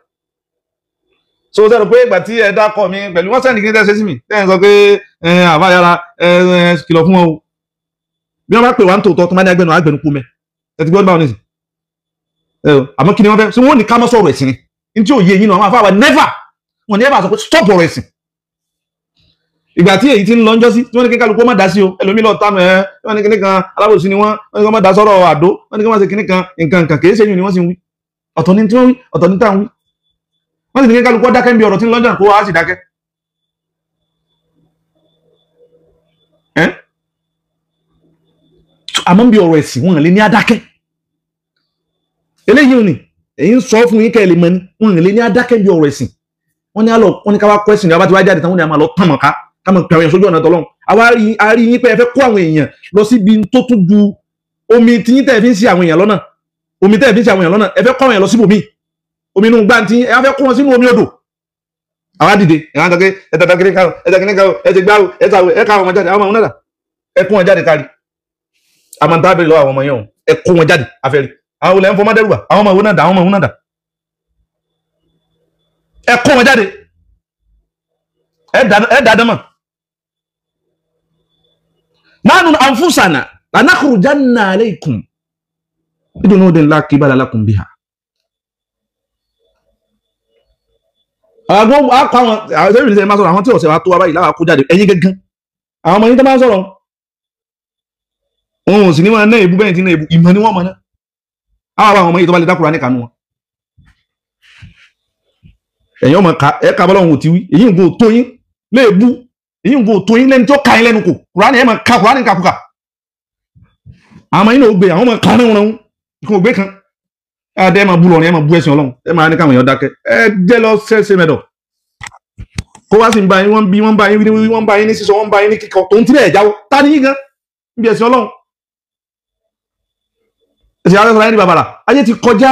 so sẹ́rù pé ìgbà tí ẹ dákọ̀ mi pẹ̀lú wọ́n sẹ́ni kí ní tẹ́sẹ̀ sí mi tẹ́yìn sọ pé àbá yára kìlọ̀ fún wọn o bí wọ́n bá pè wá ń tòótọ́ tó má ní agbẹnu agbẹnu kú mẹ́ ẹ ti gbọ́dọ̀ báwọn nìsín àmọ́ kí ni wọ́n fẹ́ ṣé wọ́n ní ká má sọ̀rọ̀ ẹ̀sìn ni ní tí ò yé yín náà àwọn afáwà never wọ́n ní ever sọ pé stop ọ̀rọ̀ ẹ̀sìn. Ìgbà tí èyí ti ń lọ ńjọ́ sí tí wọ́n ní kí kálukú má dá sí o ẹlòmíì lọ tánu ẹ wọ́n ní kíní kan alábòsí ni wọ́n wọ́n ní kí wọ́n má dá sọ̀rọ̀ àdó wọ́n ní kí wọ́n ṣe kíní kan nǹkan nǹkan kìí ṣe yín ni wọ́n sì ń wí ọ̀tọ̀ ni tí wọ́n wí ọ̀tọ̀ ni tá à ń wí. Wọ́n sì ní kí kálukú dákẹ́ níbi ọ̀rọ̀ tí ń lọ́jọ́ kó wá sì dákẹ́. Àmọ́ níbi ọ̀rọ̀ ẹ̀sìn wọn lè ní adákẹ́ eléyìí ò ní èyí ń sọ fún yín kẹ́ ẹ lè mọ̀ ní wọn lè ní adákẹ́ bí ọ̀rọ̀ ẹ̀sìn wọ́n ní àlọ́ wọ́n ní ká wá kọ́ ẹ̀sìn ní abá tí wá jáde tán wọ́n ní a máa lọ tàn mọ̀ ká ká mọ̀ pé àwọn èèyàn sójú ọ̀nà tọ́lọ́run àwa rí yín pé ẹ fẹ́ kó àwọn èèyàn lọ síbi tó tún ju omi tí yín tẹ̀ fi ń ṣì àwọn èèyàn lọ́nà omi tẹ̀ fi ń ṣì àwọn èèyàn lọ́nà ẹ fẹ́ kó àwọn èèyàn lọ síbòmíì Omi inú gbáǹtí ẹ wá fẹ́ kó wọn sínú omi odò. Àwa dìde ẹ wá ń sọ pé ẹ tàtà kiri ká ẹ tàkiri ká ẹ ti gbáwò ẹ tàwé ẹ ká àwọn ọmọ jáde àwọn ọmọ náà ẹ kó wọn jáde kárí. Àmọ́ tá a bèrè lọ́wọ́ àwọn ọmọ yẹn o ẹ kó wọn jáde àfẹ́rí. Àwọn olè ń fọmọ dẹ́rùbà àwọn ọmọ òun náà dà àwọn ọmọ òun náà dà. Ẹ kó wọn jáde. Ẹ dà dánmọ̀. Nánú ànfúsànà lanakhrujanna alaykum bidunudin la qibala lakum biha. Àwọn akọ àwọn àwọn sẹ́yìn máa sọ̀rọ̀ àwọn tí ọ̀sẹ̀ wa tó wa báyìí láwa kó jáde ẹ̀yin gángan àwọn ọmọ yín tó máa ń sọ̀rọ̀ òun ò sì ní wọn náà ebú bẹ́ẹ̀ tí náà ebú ìmọ̀ ni wọ́n mọ̀ náà àwọn ọmọ yìí tó bá lè dákúrá ní kanú wọn. Ẹ̀yin ọmọ ẹ ká bọ́lá òun ò ti wí èyí nǹkan ò tó yín léèbú èyí nǹkan ò tó yín lẹ́ni tó ka yín lẹ́nu kò Kùránì ẹ̀ máa ka Kùránì kàkúkà àwọn ọmọ yín náà ó gbé àwọn ọmọ kan náà wọn kò gbé kan ẹ máa bú lọrin ẹ máa bú ẹ̀sìn Ọlọ́run ẹ máa ní káwọn èèyàn dákẹ́ ẹ jẹ́ lọ sẹ́sẹ́ mẹ́dọ̀ kó wá sí ń bá yín wọ́n bí wọ́n bá yín wí wọ́n bá yín ní sísọ wọ́n bá yín ní kíkọ tó ń tilẹ̀ jáwọ́ ta ni yín gan níbi ẹ̀sìn Ọlọ́run ẹ̀sìn àwọn ẹ̀sìn ayé ní bàbàrà ayé ti kọjá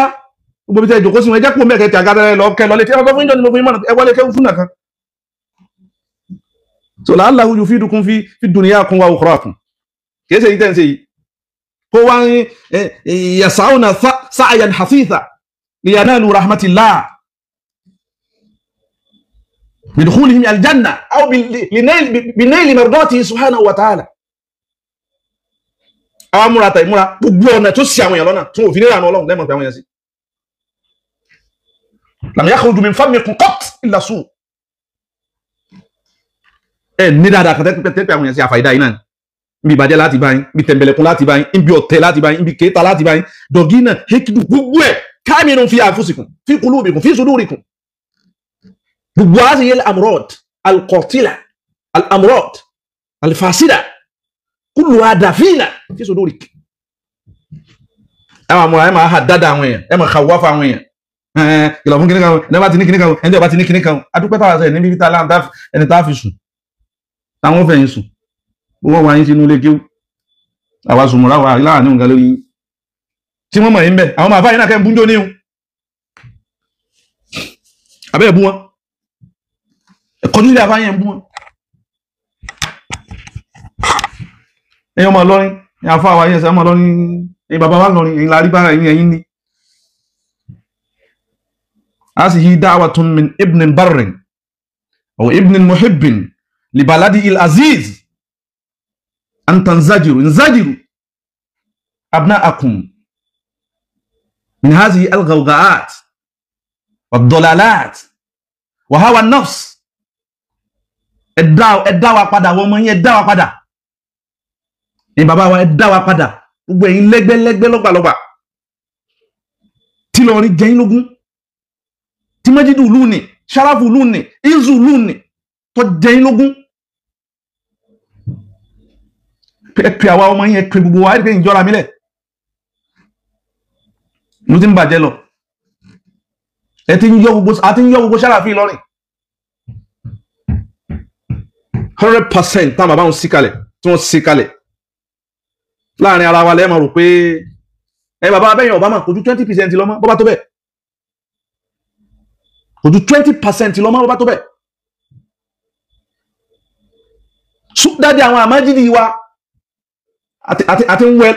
gbogbo ibi tẹ́ ìjòkó sí wọn ẹ jẹ́ kó mẹ́kẹ́ tí àgádá ẹ lọ kẹ lọ létí ẹ sọ fún ìjọ ni mo fún yín mọ̀nà ẹ wọlé kẹ́wù fún nàkan. So la'allahu yufidukum fi dunyakum wa ukhrakum kì í ṣe yìí tẹ́ ń ṣe yìí kó wá ń yas'auna sa'yan hasitha liyanalu rahmatillah bidukhulihim aljanna aw binayli mardatihi subhanahu wa ta'ala. Àwọn múra tàì múra gbogbo ọ̀nà tó sì àwọn èèyàn lọ́nà tó òfin nílànà Ọlọ́run lẹ́mọ̀ pé àwọn èèyàn sí. Lam yakhruju min famikum qat illa su. Ẹ ní dáadáa kan tẹ́pẹ́ àwọn èèyàn sí àfàìdá yìí náà níbi ìbàjẹ́ láti bá yín níbi tẹ̀m̀bẹ̀lẹ̀kún láti bá yín níbi ọ̀tẹ̀ láti bá yín níbi kéta láti bá yín dọ̀gínà hekidu gbogbo ẹ̀ kámínú fi anfusikum fi qulubikum fi sudurikum. Gbogbo àti yẹlẹ amrod alqatila alamrod alfasida kullu adafina fi sudurik. Ẹ máa múra ẹ máa hà dáadáa àwọn èèyàn ẹ máa kà wáfà àwọn èèyàn kìlọ̀ fún kíníkan ẹni bá ti ní kíníkan ẹni bá ti ní kíníkan adúpẹ́ táwa sẹ́yìn níbi tá ẹni tá a fi sùn táwọn fẹ̀yìn sùn wọ́n wá yín sínú ilé kí àwa sùnmùrà wà láàánú nǹkan lórí yín tí wọ́n mọ̀ yín bẹ̀ àwọn bàbá yín náà kẹ́ ń búnjó ní o àbẹ́ ẹ̀bú wọn ẹ̀kọ́ nílé àbá yẹn ń bú wọn. Ẹ̀yin ọmọ Ìlọrin ẹ̀yin afọ àwa yẹn ẹ̀sẹ̀ ọmọ Ìlọrin ẹ̀yin bàbá wa Ìlọrin ẹ̀yin larí bára ẹ̀yin ẹ̀yin ni. Hasihi da'watun min ibnin barrin aw ibnin muhibbin li baladi il aziz an tanzajiru inzajiru abna'akum min hadhihi al-ghawga'at wad-dalalat wa hawa an-nafs. Ẹ dá wa padà wọ́n mọ́ yín ẹ dá wa padà ní bàbá wa ẹ dá wa padà gbogbo ẹ̀yin lẹ́gbẹ́lẹ́gbẹ́ lọ́gbàlọ́gbà tí lọ́rin jẹ́ yín lógún tí májídù lù ní ṣáráfù lù ní ìzù lù ní tó jẹ́ yín lógún ẹ pè àwa ọmọ yín ẹ pè gbogbo wa ẹ pè ìjọra mi lẹ̀ ló ti ń bàjẹ́ lọ ẹ ti ń yọ gbogbo àti ń yọ gbogbo ṣáráfì Ìlọrin 100% táwọn bàbá wọn sí kalẹ̀ tí wọ́n sí kalẹ̀ láàrin ara wa lẹ́ẹ̀mọ̀ rò pé ẹ bàbá abẹ́yẹn Obama kò ju 20% lọ́mọ bó bá tó bẹ́ẹ̀ kò ju 20% lọ́mọ bó bá tó bẹ́ẹ̀ dáadé àwọn àmájídì wa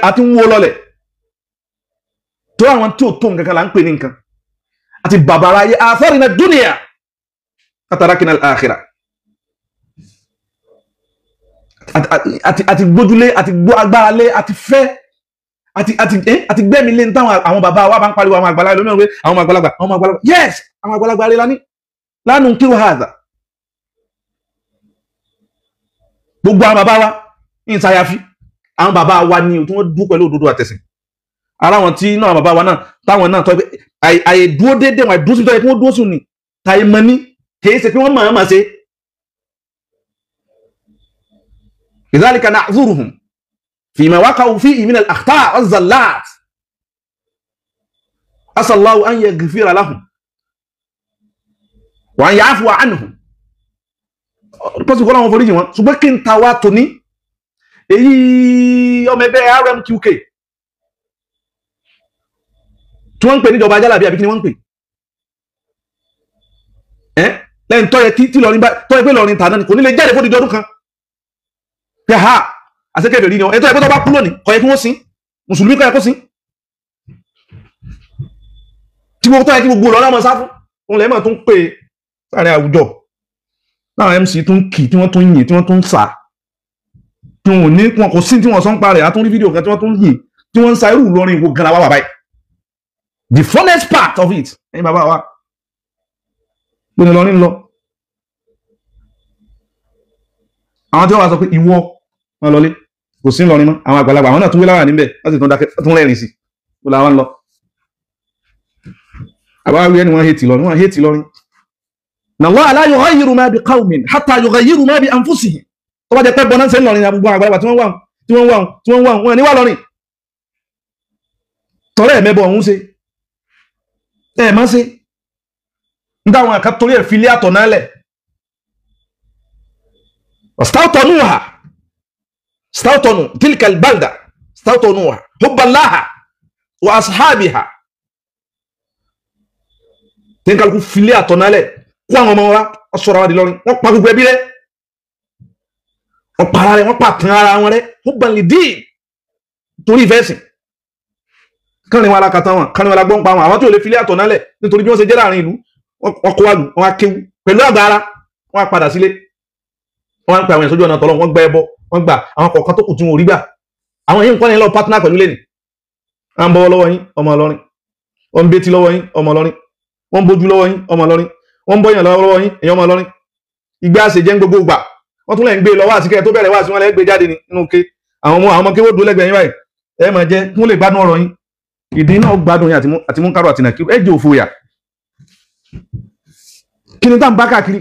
àti ń wó lọ́lẹ̀ tó àwọn tí ò tó nǹkan kan là ń pè ní nǹkan àti bàbára ayé àfẹ́rìnà dúnìyà katarakina al-akhirah àti gbójúlé àti gbó agbára lé àti fẹ́ àti gbẹ́mi lé ní táwọn àwọn bàbá wa bá ń pariwo àwọn àgbàlagbà lómìnira pé àwọn àgbàlagbà àwọn àgbàlagbà yes àwọn àgbàlagbà rẹ lání lánàá kí wọ́n hàzà gbogbo àwọn bàbá wa ní ìsàyàfi àwọn bàbá wa ni tí wọ́n dúró pẹ̀lú òdodo àtẹ̀sìn ara wọn tí náà bàbá wa náà táwọn náà tọ́ pé àyè dúró déédéé wọn àìdúró sí tọ́ yẹ kí wọ́n dúró sùn ní tàyè mọ́ ní kì í ṣe pé wọ́n máa máa ṣe. لذلك نعذرهم فيما وقعوا فيه من الأخطاء والزلات أسأل الله أن يغفر لهم وأن يعفو عنهم. Pọ́sí kọ́ láwọn foríjì wọn ṣùgbọ́n kí n ta wá tó ní èyí ọmọ ẹgbẹ́ RMQK tí wọ́n ń pè níjọba ajálàbí àbí kí ni wọ́n ń pè Ẹ lẹ́yìn tọ́yẹ tí lọrin bá tọ́yẹ pé lọrin tàná ni kò ní lè jáde fún odidi ọdún kan. Pé ha àṣekẹ́fẹ̀ rí ni ọ ẹ tọ́yẹ pé tó bá kú lónìí kò yẹ kí wọ́n sin mùsùlùmí kò yẹ kó sin. Tí gbogbo tọ́yẹ kí gbogbo lọ́rọ́ ọmọ sáfún òun lẹ́yìn máa tún pè sáàrin àwùjọ láwọn MC tún kì tí wọ́n tún yìn tí wọ́n tún sà tí wọn ò ní wọn kò sí tí wọ́n sọ ń parẹ̀ àtúndí fídíò kan tí wọ́n tún yìn tí wọ́n ń sa irú Ìlọrin ìwò gan la wà wà báyìí. The funnest part of it ẹ̀yin bàbá wa gbọ́dọ̀ lọ ní lọ àwọn tí wọ́n wá sọ pé ìwọ wọn lọlé kò sí ńlọrin mọ́ àwọn àgbàlagbà àwọn náà tún wé láwà níbẹ̀ wọ́n sì tún dákẹ́ tún rẹ́rìn sí kó làwọn ń lọ. Àbá wí ẹni wọ́n hate Ìlọrin wọ́n hate Ìlọrin. Nàlọ́ la yughayyiru ma bi qawmin hatta yughayyiru ma bi anfusihim. Tó bá jẹ́ pé bọ́ná ń ṣe ńlọrin àgbogbo àwọn àgbàlagbà tí wọ́n wà tí wọ́n wà tí wọ́n wà wọn ní wà lọ́rin. Tọ́rẹ́ ẹ̀mẹ́bọ̀ ọ̀hún ṣe ẹ̀ má ṣe ń dáwọn àká torí ẹ̀ fi ilé àtọ̀ náà lẹ̀. Stawtanuha stawtanu tilka albalda stawtanuha hubballaha wa ashabiha. Tí n kálukú fi ilé àtọ̀ náà lẹ̀ kó àwọn ọmọ wa sọ̀rọ̀ àwọn àdìlọ́rin wọ́n pa gbogbo ẹbí rẹ̀ wọ́n pa ara rẹ̀ wọ́n pa tán ara wọn rẹ̀ hubban lidin torí ìfẹ́ sìn. Kánrin wọn alákatá wọn kánrin wọn alágbọ́n pa wọn àwọn tí ò lè filé àtọ̀ nálẹ̀ nítorí bí wọ́n ṣe jẹ́ láàrin ìlú wọ́n kó wá lù wọ́n á kéwú pẹ̀lú àgbà ara wọ́n á padà sílé wọ́n á ń pe àwọn ìṣojú ọ̀nà tọ́lọ́ wọ́n gba ẹbọ wọ́n gba àwọn kọ̀ọ̀kan tó kù tí wọn ò rí gbà àwọn yìí ń kọ́ni lọ pátánà pẹ̀lú lẹ́nì à ń bọ́wọ́ lọ́wọ́ yín ọmọ Ìlọrin wọ́n ń betí lọ́wọ́ yín ọmọ Ìlọrin wọ́n ń bójú lọ́wọ́ yín ọmọ Ìlọrin wọ́n ń bọ́yàn lọ́wọ́ yín èèyàn ọmọ Ìlọrin ìgbé àṣejẹ́ ń gbogbo gbà wọ́n tún lẹ́ ń gbé lọ́wọ́ àti kẹ́ tó bẹ̀rẹ̀ wá sí wọn lẹ́ gbé jáde nínú ké àwọn ọmọ àwọn ọmọ kéwò dúró lẹ́gbẹ̀ẹ́ yín báyìí ẹ máa jẹ́ kí wọ́n lè gbádùn ọ̀rọ̀ yín ìdí náà gbádùn yín àti múnkárò àti nàkírù ẹ jẹ́ òfò yà kí ni tá ń bá káàkiri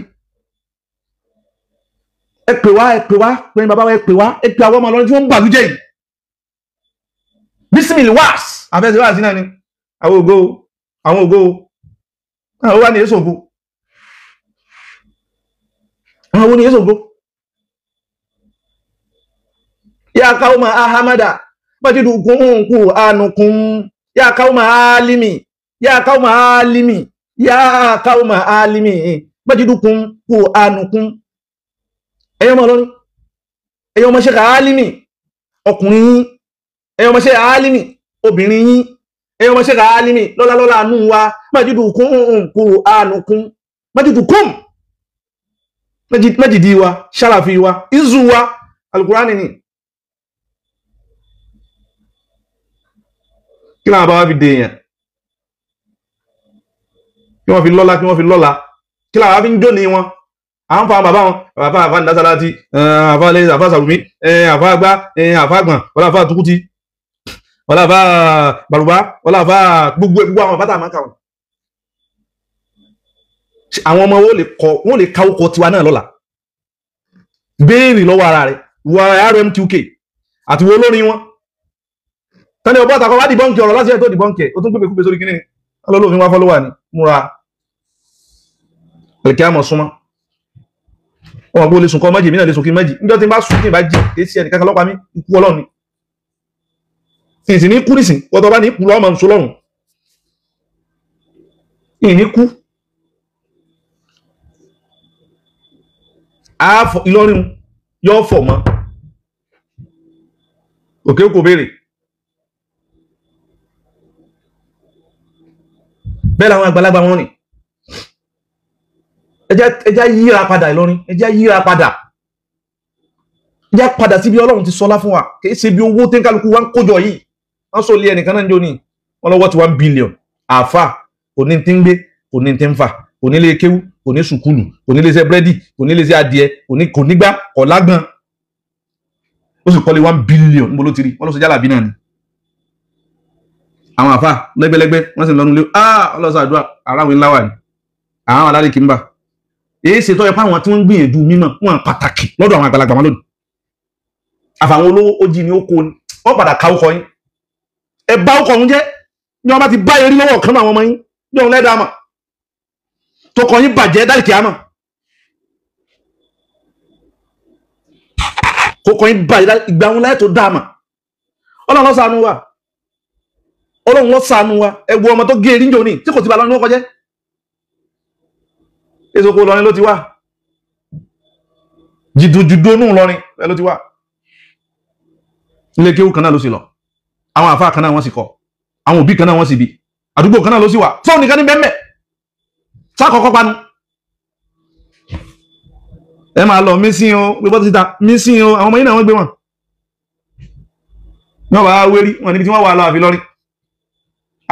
ẹ pè wá ẹ pè wá pé bàbá wa ẹ pè wá ẹ pè àwọn ọmọ Ìlọrin tí wọ́n ń bàlújẹ́ yìí bísímìlì wáàs àfẹsẹ̀ wáàsí náà ni àwọn ògo àwọn ògo àwọn wà ní èso ògo àwọn wo ní èso ògo yá káwọn ahamada majidu kún anukun ya kauma alimi ya kauma alimi ya kauma alimi majidu kún anukun. Ẹ̀yin ọmọ Ìlọrin ẹ̀yin ọmọ Sheikh Alimi ọkùnrin yín ẹ̀yin ọmọ Sheikh Alimi obìnrin yín ẹ̀yin ọmọ Sheikh Alimi lọ́lá lọ́lá nù wa majidu kún anukun majidu kún majidi wa sharafi wa izu wa alukurani ni. Kí làwọn bá wá fi dè èèyàn kí wọ́n fi lọ́lá kí wọ́n fi lọ́lá kí làwọn fi ń jó ní wọn à ń fa àwọn bàbá wọn bàbá àfa ndasalati àfa lẹ àfa sàrùmí àfa àgbá àfa àgbọ̀n wọlé àfa àtukùtì wọlé àfa bàrùbá wọlé àfa gbogbo gbogbo àwọn bàtà àmàkà wọn. Àwọn ọmọ wọn lè kọ wọn lè ka ọkọ tiwa náà lọ́la béèrè lọ́wọ́ ara rẹ̀ wọ RMQK àti wo olórin wọn tani ọbọ àtàkọ wá dìbọ́ǹkì ọ̀rọ̀ láti ẹ̀ tó dìbọ́ǹkì ó tún pépè kúpe sórí kíní ni ọlọ́lọ́fin wá fọ́lọ́wà ní múra ẹ̀kẹ́ àmọ̀ súnmọ́ ọmọ gbó lè sùn kọ́ méjì mí náà lè sùn kí méjì níjọ́ tí n bá sùn kí n bá jí kì í sí ẹnì kankan lọ́pàá mi ikú Ọlọ́run ni tí n sì ní kú nísìn wọ́n tó bá ní kú lọ́mọ nsọ lọ́run ìní ní kú àáfọ̀ Ìlọrin yóò fọ̀ mọ́ òkè kò béèrè bẹ́ẹ̀ làwọn àgbàlagbà wọn ni ẹjá yíra padà Ìlọrin ẹjá yíra padà ẹjá padà síbi Ọlọ́run ti sọlá fún wa kìí ṣe bí owó tí ń kálukú wa ń kójọ yìí wọ́n sọ lé ẹnìkan náà ń jó ní wọ́n lọ́wọ́ ti 1 billion àáfà kò ní ti ń gbé kò ní ti ń fà kò ní lè kéwú kò ní sùkúlù kò ní lè ṣe búrẹ́dì kò ní lè ṣe adìẹ kò ní gbá kò lágbọ́n ó sì kọ́lé 1 billion níbo ló ti rí wọ́n ló ṣe jálàbí náà ni àwọn àfà lẹ́gbẹ́lẹ́gbẹ́ wọ́n sì lọ́nu lé ah ọlọ́sà àdúrà aráwìn ńlá wà ní àwọn alárìkì ń bà èyí ṣètò ẹ̀pá àwọn tí wọ́n ń gbìyànjú mímọ̀ wọn pàtàkì lọ́dọ̀ àwọn àgbàlagbà wọn lónìí àfàwọn olówó ó jí ni ó kó ni wọ́n padà ká ọkọ̀ yín ẹ bá ọkọ̀ ọ̀hún jẹ́ ní wọ́n bá ti bá erí lọ́wọ́ kan náà àwọn ọmọ yín ní òun lẹ́dàá mọ̀ tó kọ yín bàjẹ́ dálìkì àmọ̀ kó kọ yín bàjẹ́ ìgbà wọn láyé tó dáa mọ̀ Ọlọ́run ló ṣàánú wa Ọlọ́run ló ṣàánú wa ẹ wo ọmọ tó gé erí ń jò ní tí kò ti bá lọ́nà kọjẹ́ Èso kó Ìlọrin ló ti wá. Jìdòjìdò nù Ìlọrin ló ti wá. Ilé kéwú kan náà ló sì lọ. Àwọn àfáà kan náà wọ́n sì kọ́. Àwọn òbí kan náà wọ́n sì bí. Àdúgbò kan náà ló sì wà. Fóònù nìkan ní bẹ́ẹ̀ mẹ́. Sákọ̀ọ́kọ́ panu. Ẹ máa lọ mí sí o, gbé bọ́tù síta, mí sí o, àwọn ọmọ yìí náà wọ́n gbé wọn. Wọ́n bá wérí, wọn níbi tí wọ́n wà lọ àfi lọ́rin.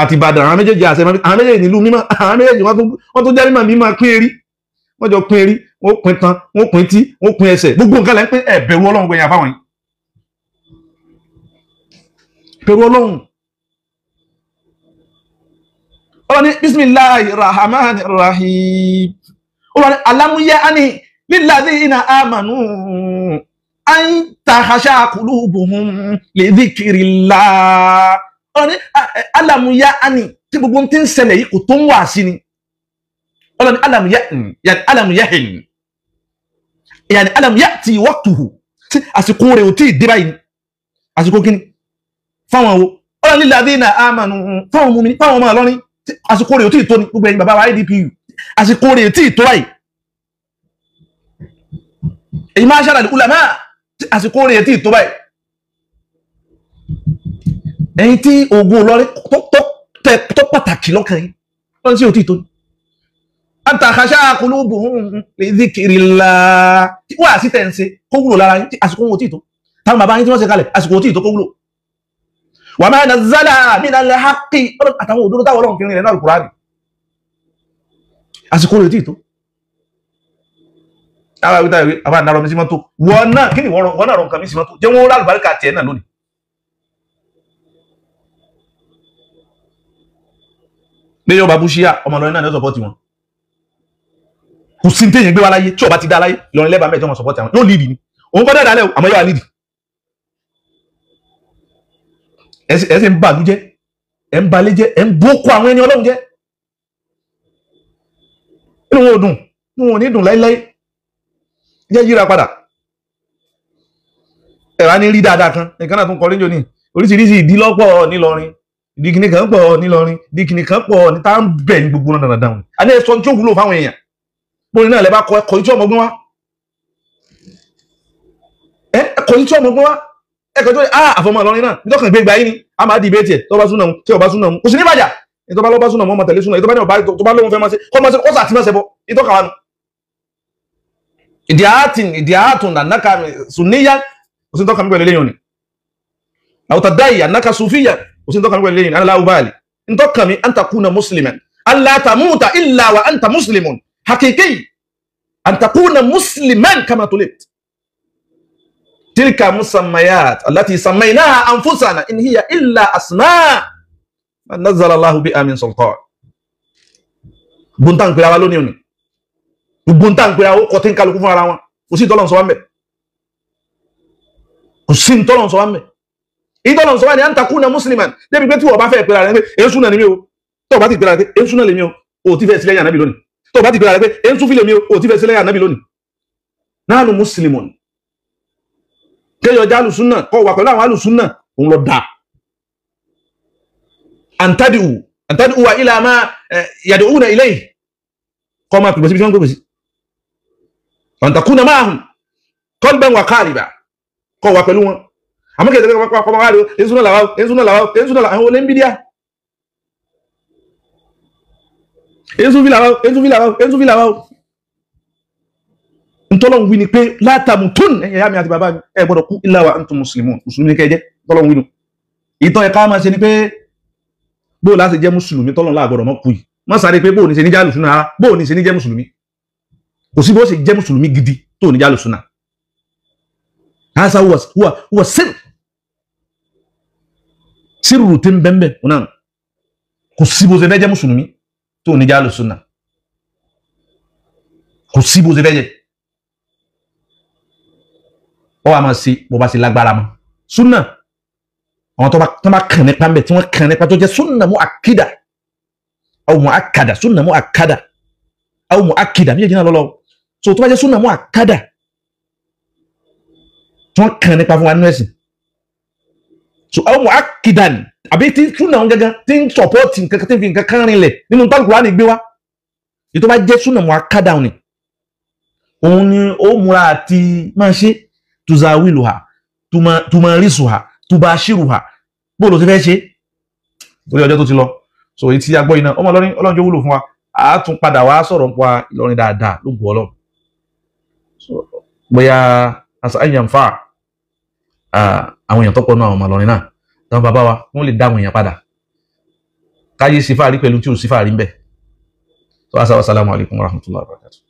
Àti Ìbàdàn, àwọn méjèèjì àṣẹ, àwọn méjèèjì nílùú mímọ́, àwọn méjèèjì wọ́n tún jẹ́ mímọ́ mímọ́ pín erí. Wọ́n jọ pín erí, wọ́n pín tan, wọ́n pín tí, wọ́n pín ẹsẹ̀. Gbogbo nǹkan lẹ́ ń pín, ẹ bẹ̀rù Ọlọ́run gbẹ̀yìn àfáwọn yìí. Bẹ̀rù Ọlọ́run. Ọlọ́run ní Bismillahir Rahmanir Rahim. Ọlọ́run ní alámúyẹ́ á ní lilladhina amanu an takhsha qulubuhum li dhikrillah. Ọlọ́run ní alámúyẹ́ á ní tí gbogbo tí ń ṣẹlẹ̀ yìí kò tó ń wà sí ni. Ọlọ́run ní alámúyẹ́ hin yàní alámúyẹ́ ti waqtuhu tí àsìkò rẹ̀ ò tí ì dé báyìí. Àsìkò kíni fáwọn wo? Ọlọ́run lilladhina amanu fáwọn mùmínì fáwọn ọmọ Ìlọrin àsìkò rẹ̀ ò tí ì tó ni. Gbogbo ẹ̀yin bàbá wa IDPU àsìkò rẹ̀ ò tí ì tó báyìí. Èyí máa ṣára ulama àsìkò rẹ̀ tí ì tó báyìí. Ẹ̀yin tí ogun Ìlọrin tó pàtàkì lọ́kàn yín lọ́nà tí ò tí ì tó ní. Antakhasha qulubuhum li dhikrillah. Wà sí tẹ̀ ń ṣe kó wúlò lára yín àsìkò wọn ò tí ì tó. Táwọn bàbá yín tí wọ́n ṣe kalẹ̀ àsìkò ò tí ì tó kó wúlò. Wa ma nazzala minal haqqi àtàwọn òdodo táwọn Ọlọ́run fi rinlẹ̀ náà Al-Qur'ani. Àsìkò rẹ̀ tí ì tó. Ara wíta ìwé àbá nàrọ mi sí mọ́tò wọn náà kí ni wọn náà rọ nǹkan mi sí mọ́tò jẹ́ wọn rà àlùbáríkà tiẹ̀ náà lónìí. Bí yóò bá bú ṣíà ọmọ Ìlọrin náà ní sọpọ́tì wọn. Kò sí téèyàn gbé wa láyé tí ọba ti dá láyé Ìlọrin lẹ́bàá mẹ́jọ wọn sọpọ́tì àwọn yóò lídìí ni òun kọ́ dáadáa lẹ́wọ̀ àmọ́ yóò wá lídìí. Ẹ sì ń bàlú jẹ́, ẹ ń balẹ̀ jẹ́, ẹ ń bókó àwọn ẹni Ọlọ́run jẹ́. Inú wọn ò dùn, inú wọn ò ní dùn láíláí. Jẹ́ yíra padà. Ẹ̀rá ní rí dáadáa kan nìkan náà tún kọrin jò ní oríṣiríṣi ìdí lọ́pọ̀ nílọrin, ìdí kìnnì kan pọ̀ nílọrin, ìdí kìnnì kan pọ̀ ní tá ń bẹ̀ ní gbogbo náà dandan. A ní ẹ̀sọ́ tí ó wúlò fáwọn èèyàn. Bóyá náà lẹ bá kọ ẹkọ yìí tí ọmọ gbọ́n wá. Ẹkọ yìí tí ọmọ gbọ́n wá. Ẹkọ tó ah àfọmọ́ Ìlọrin náà nítọ́kàn gbé gba yín ni a máa dìbé tiẹ̀ tó bá súnà mu tí ọba súnà mu kò sí ní bàjá. Ìtọ́ bá lọ́ bá súnà mu ọmọ tẹ̀lé súnà ìtọ́ bá ní ọba tó bá lóun fẹ́ máa ṣe kọ́ máa ṣe kọ́ sàtìmọ́ ṣẹbọ ìtọ́ka wa nù. Ìdíyàtùn ànáka sunniya kò sí tọ́ka mi pẹ̀lú eléyìn òní. Àwòtà dáì ànáka sufiya kò sí tọ́ka mi pẹ̀lú eléyìn òní. Aláwọ̀ ntọ́ka mi an takuna musliman alla tamuta illa wa anta muslimun hakiki an takuna musliman kama tulibt tilka musammayat allati sammaynaha anfusana in hiya illa asma nazzala Allahu biha min sultan. Gbóntà ń pera wa lónìí òní, gbóntà ń pera ó kọ tí ń kálukú fún ara wọn. Kò sí ìtọ́lọ̀ sọ wá mẹ́, kò sí ìtọ́lọ̀ sọ wá mẹ́. Ìtọ́lọ̀ sọ wá ní an takuna musliman débi pé tí wọ́n bá fẹ́ pera rẹ̀ pé èésù náà ni mí o, tó o bá ti pera rẹ̀ pé èésù náà lèmi o, o ti fẹ́ sílẹ̀ yàn nábì lónìí. Tó o bá ti pera rẹ̀ pé èésù fi lèmi o, o ti fẹ́ sílẹ̀ yàn nábì lónìí. Nahnu muslimun. Kéèyàn jẹ́ alùsúnà kọ́ wà pẹ̀lú àwọn alùsúnà òun lọ dáa. Antadiu antadiu wa ila ma yad'una ilayhi kọ́ máa pèpè síbi tí wọ́n ń pèpè sí. Antakuna ma'ahum qalban wa qaliba kọ́ wà pẹ̀lú wọn. Àmọ́ kìí ṣe kọ́ máa rí ẹ̀sùn làwà ẹ̀sùn làwà ẹ̀sùn làwà àwọn olè ń bí díà. Ẹ̀sùn fi làwà ẹ̀sùn fi làwà ẹ̀sùn fi làwà. Ntọ́lọ́n wí ni pé la tamutun ẹ̀yà mi àti bàbá mi ẹ gbọ́dọ̀ kú illa wa antum muslimun mùsùlùmí kẹ́ jẹ́ tọ́lọ́n wí nu. Ìtọ́ ẹ̀ka máa ṣe ni pé bóò láti jẹ́ mùsùlùmí tọ́lọ́n láàgbọ́dọ̀ mọ́ kú yìí. Má sáré pé bóò ní ṣe ní jálù súnà rárá, bóò ní ṣe ní jẹ́ mùsùlùmí. Kò sí bó ṣe jẹ́ mùsùlùmí gidi tó ní jálù súnà. Hasa huwa sirr. Sirru tí ń bẹ́ẹ̀ náà. Kò sí bó ṣe fẹ́ jẹ́ mùsùlùmí tó ní jálù súnà. Kò sí bó ṣe fẹ́ jẹ́. Ó wá máa ṣe bó bá ṣe lágbára mọ́. Súnà àwọn tó bá kàn nípa ń bẹ̀ tí wọ́n kàn nípa tó jẹ́ súnà mu'akkida aw mu'akkada súnà mu'akkada aw mu'akkida méjèèjì náà lọ́lọ́. So tó bá jẹ́ súnà mu'akkada tí wọ́n kàn nípa fún wa nínú ẹ̀sìn. So aw mu'akkidan àbí tí súnà wọn gángan tí ń sọ̀pọ́tì nǹkan tí ń fi nǹkan kan rinlẹ̀ nínú Al-Qur'ani gbé wa. Èyí tó bá jẹ́ súnà muakkada ni òun ni ó múra àti máa ṣe tuzawiluha tumarisuha tubashiruha bóòlù ti fẹ́ ṣe torí ọjọ́ tó ti lọ. So èyí tí a gbọ́ iná ọmọ Ìlọrin, Ọlọ́run jẹ́ wúlò fún wa. A tún padà wá sọ̀rọ̀ nípa Ìlọrin dáadáa ló gbọ́ Ọlọ́run. So bóyá àyànfà àwọn èèyàn tọ́pọ̀ náà àwọn ọmọ Ìlọrin náà táwọn bàbá wa wọ́n lè dá àwọn èèyàn padà káyé sí fáàrí pẹ̀lú tí ò sí fáàrí ń bẹ̀. So assalamu alaikum warahmatullahi wabarakatuh.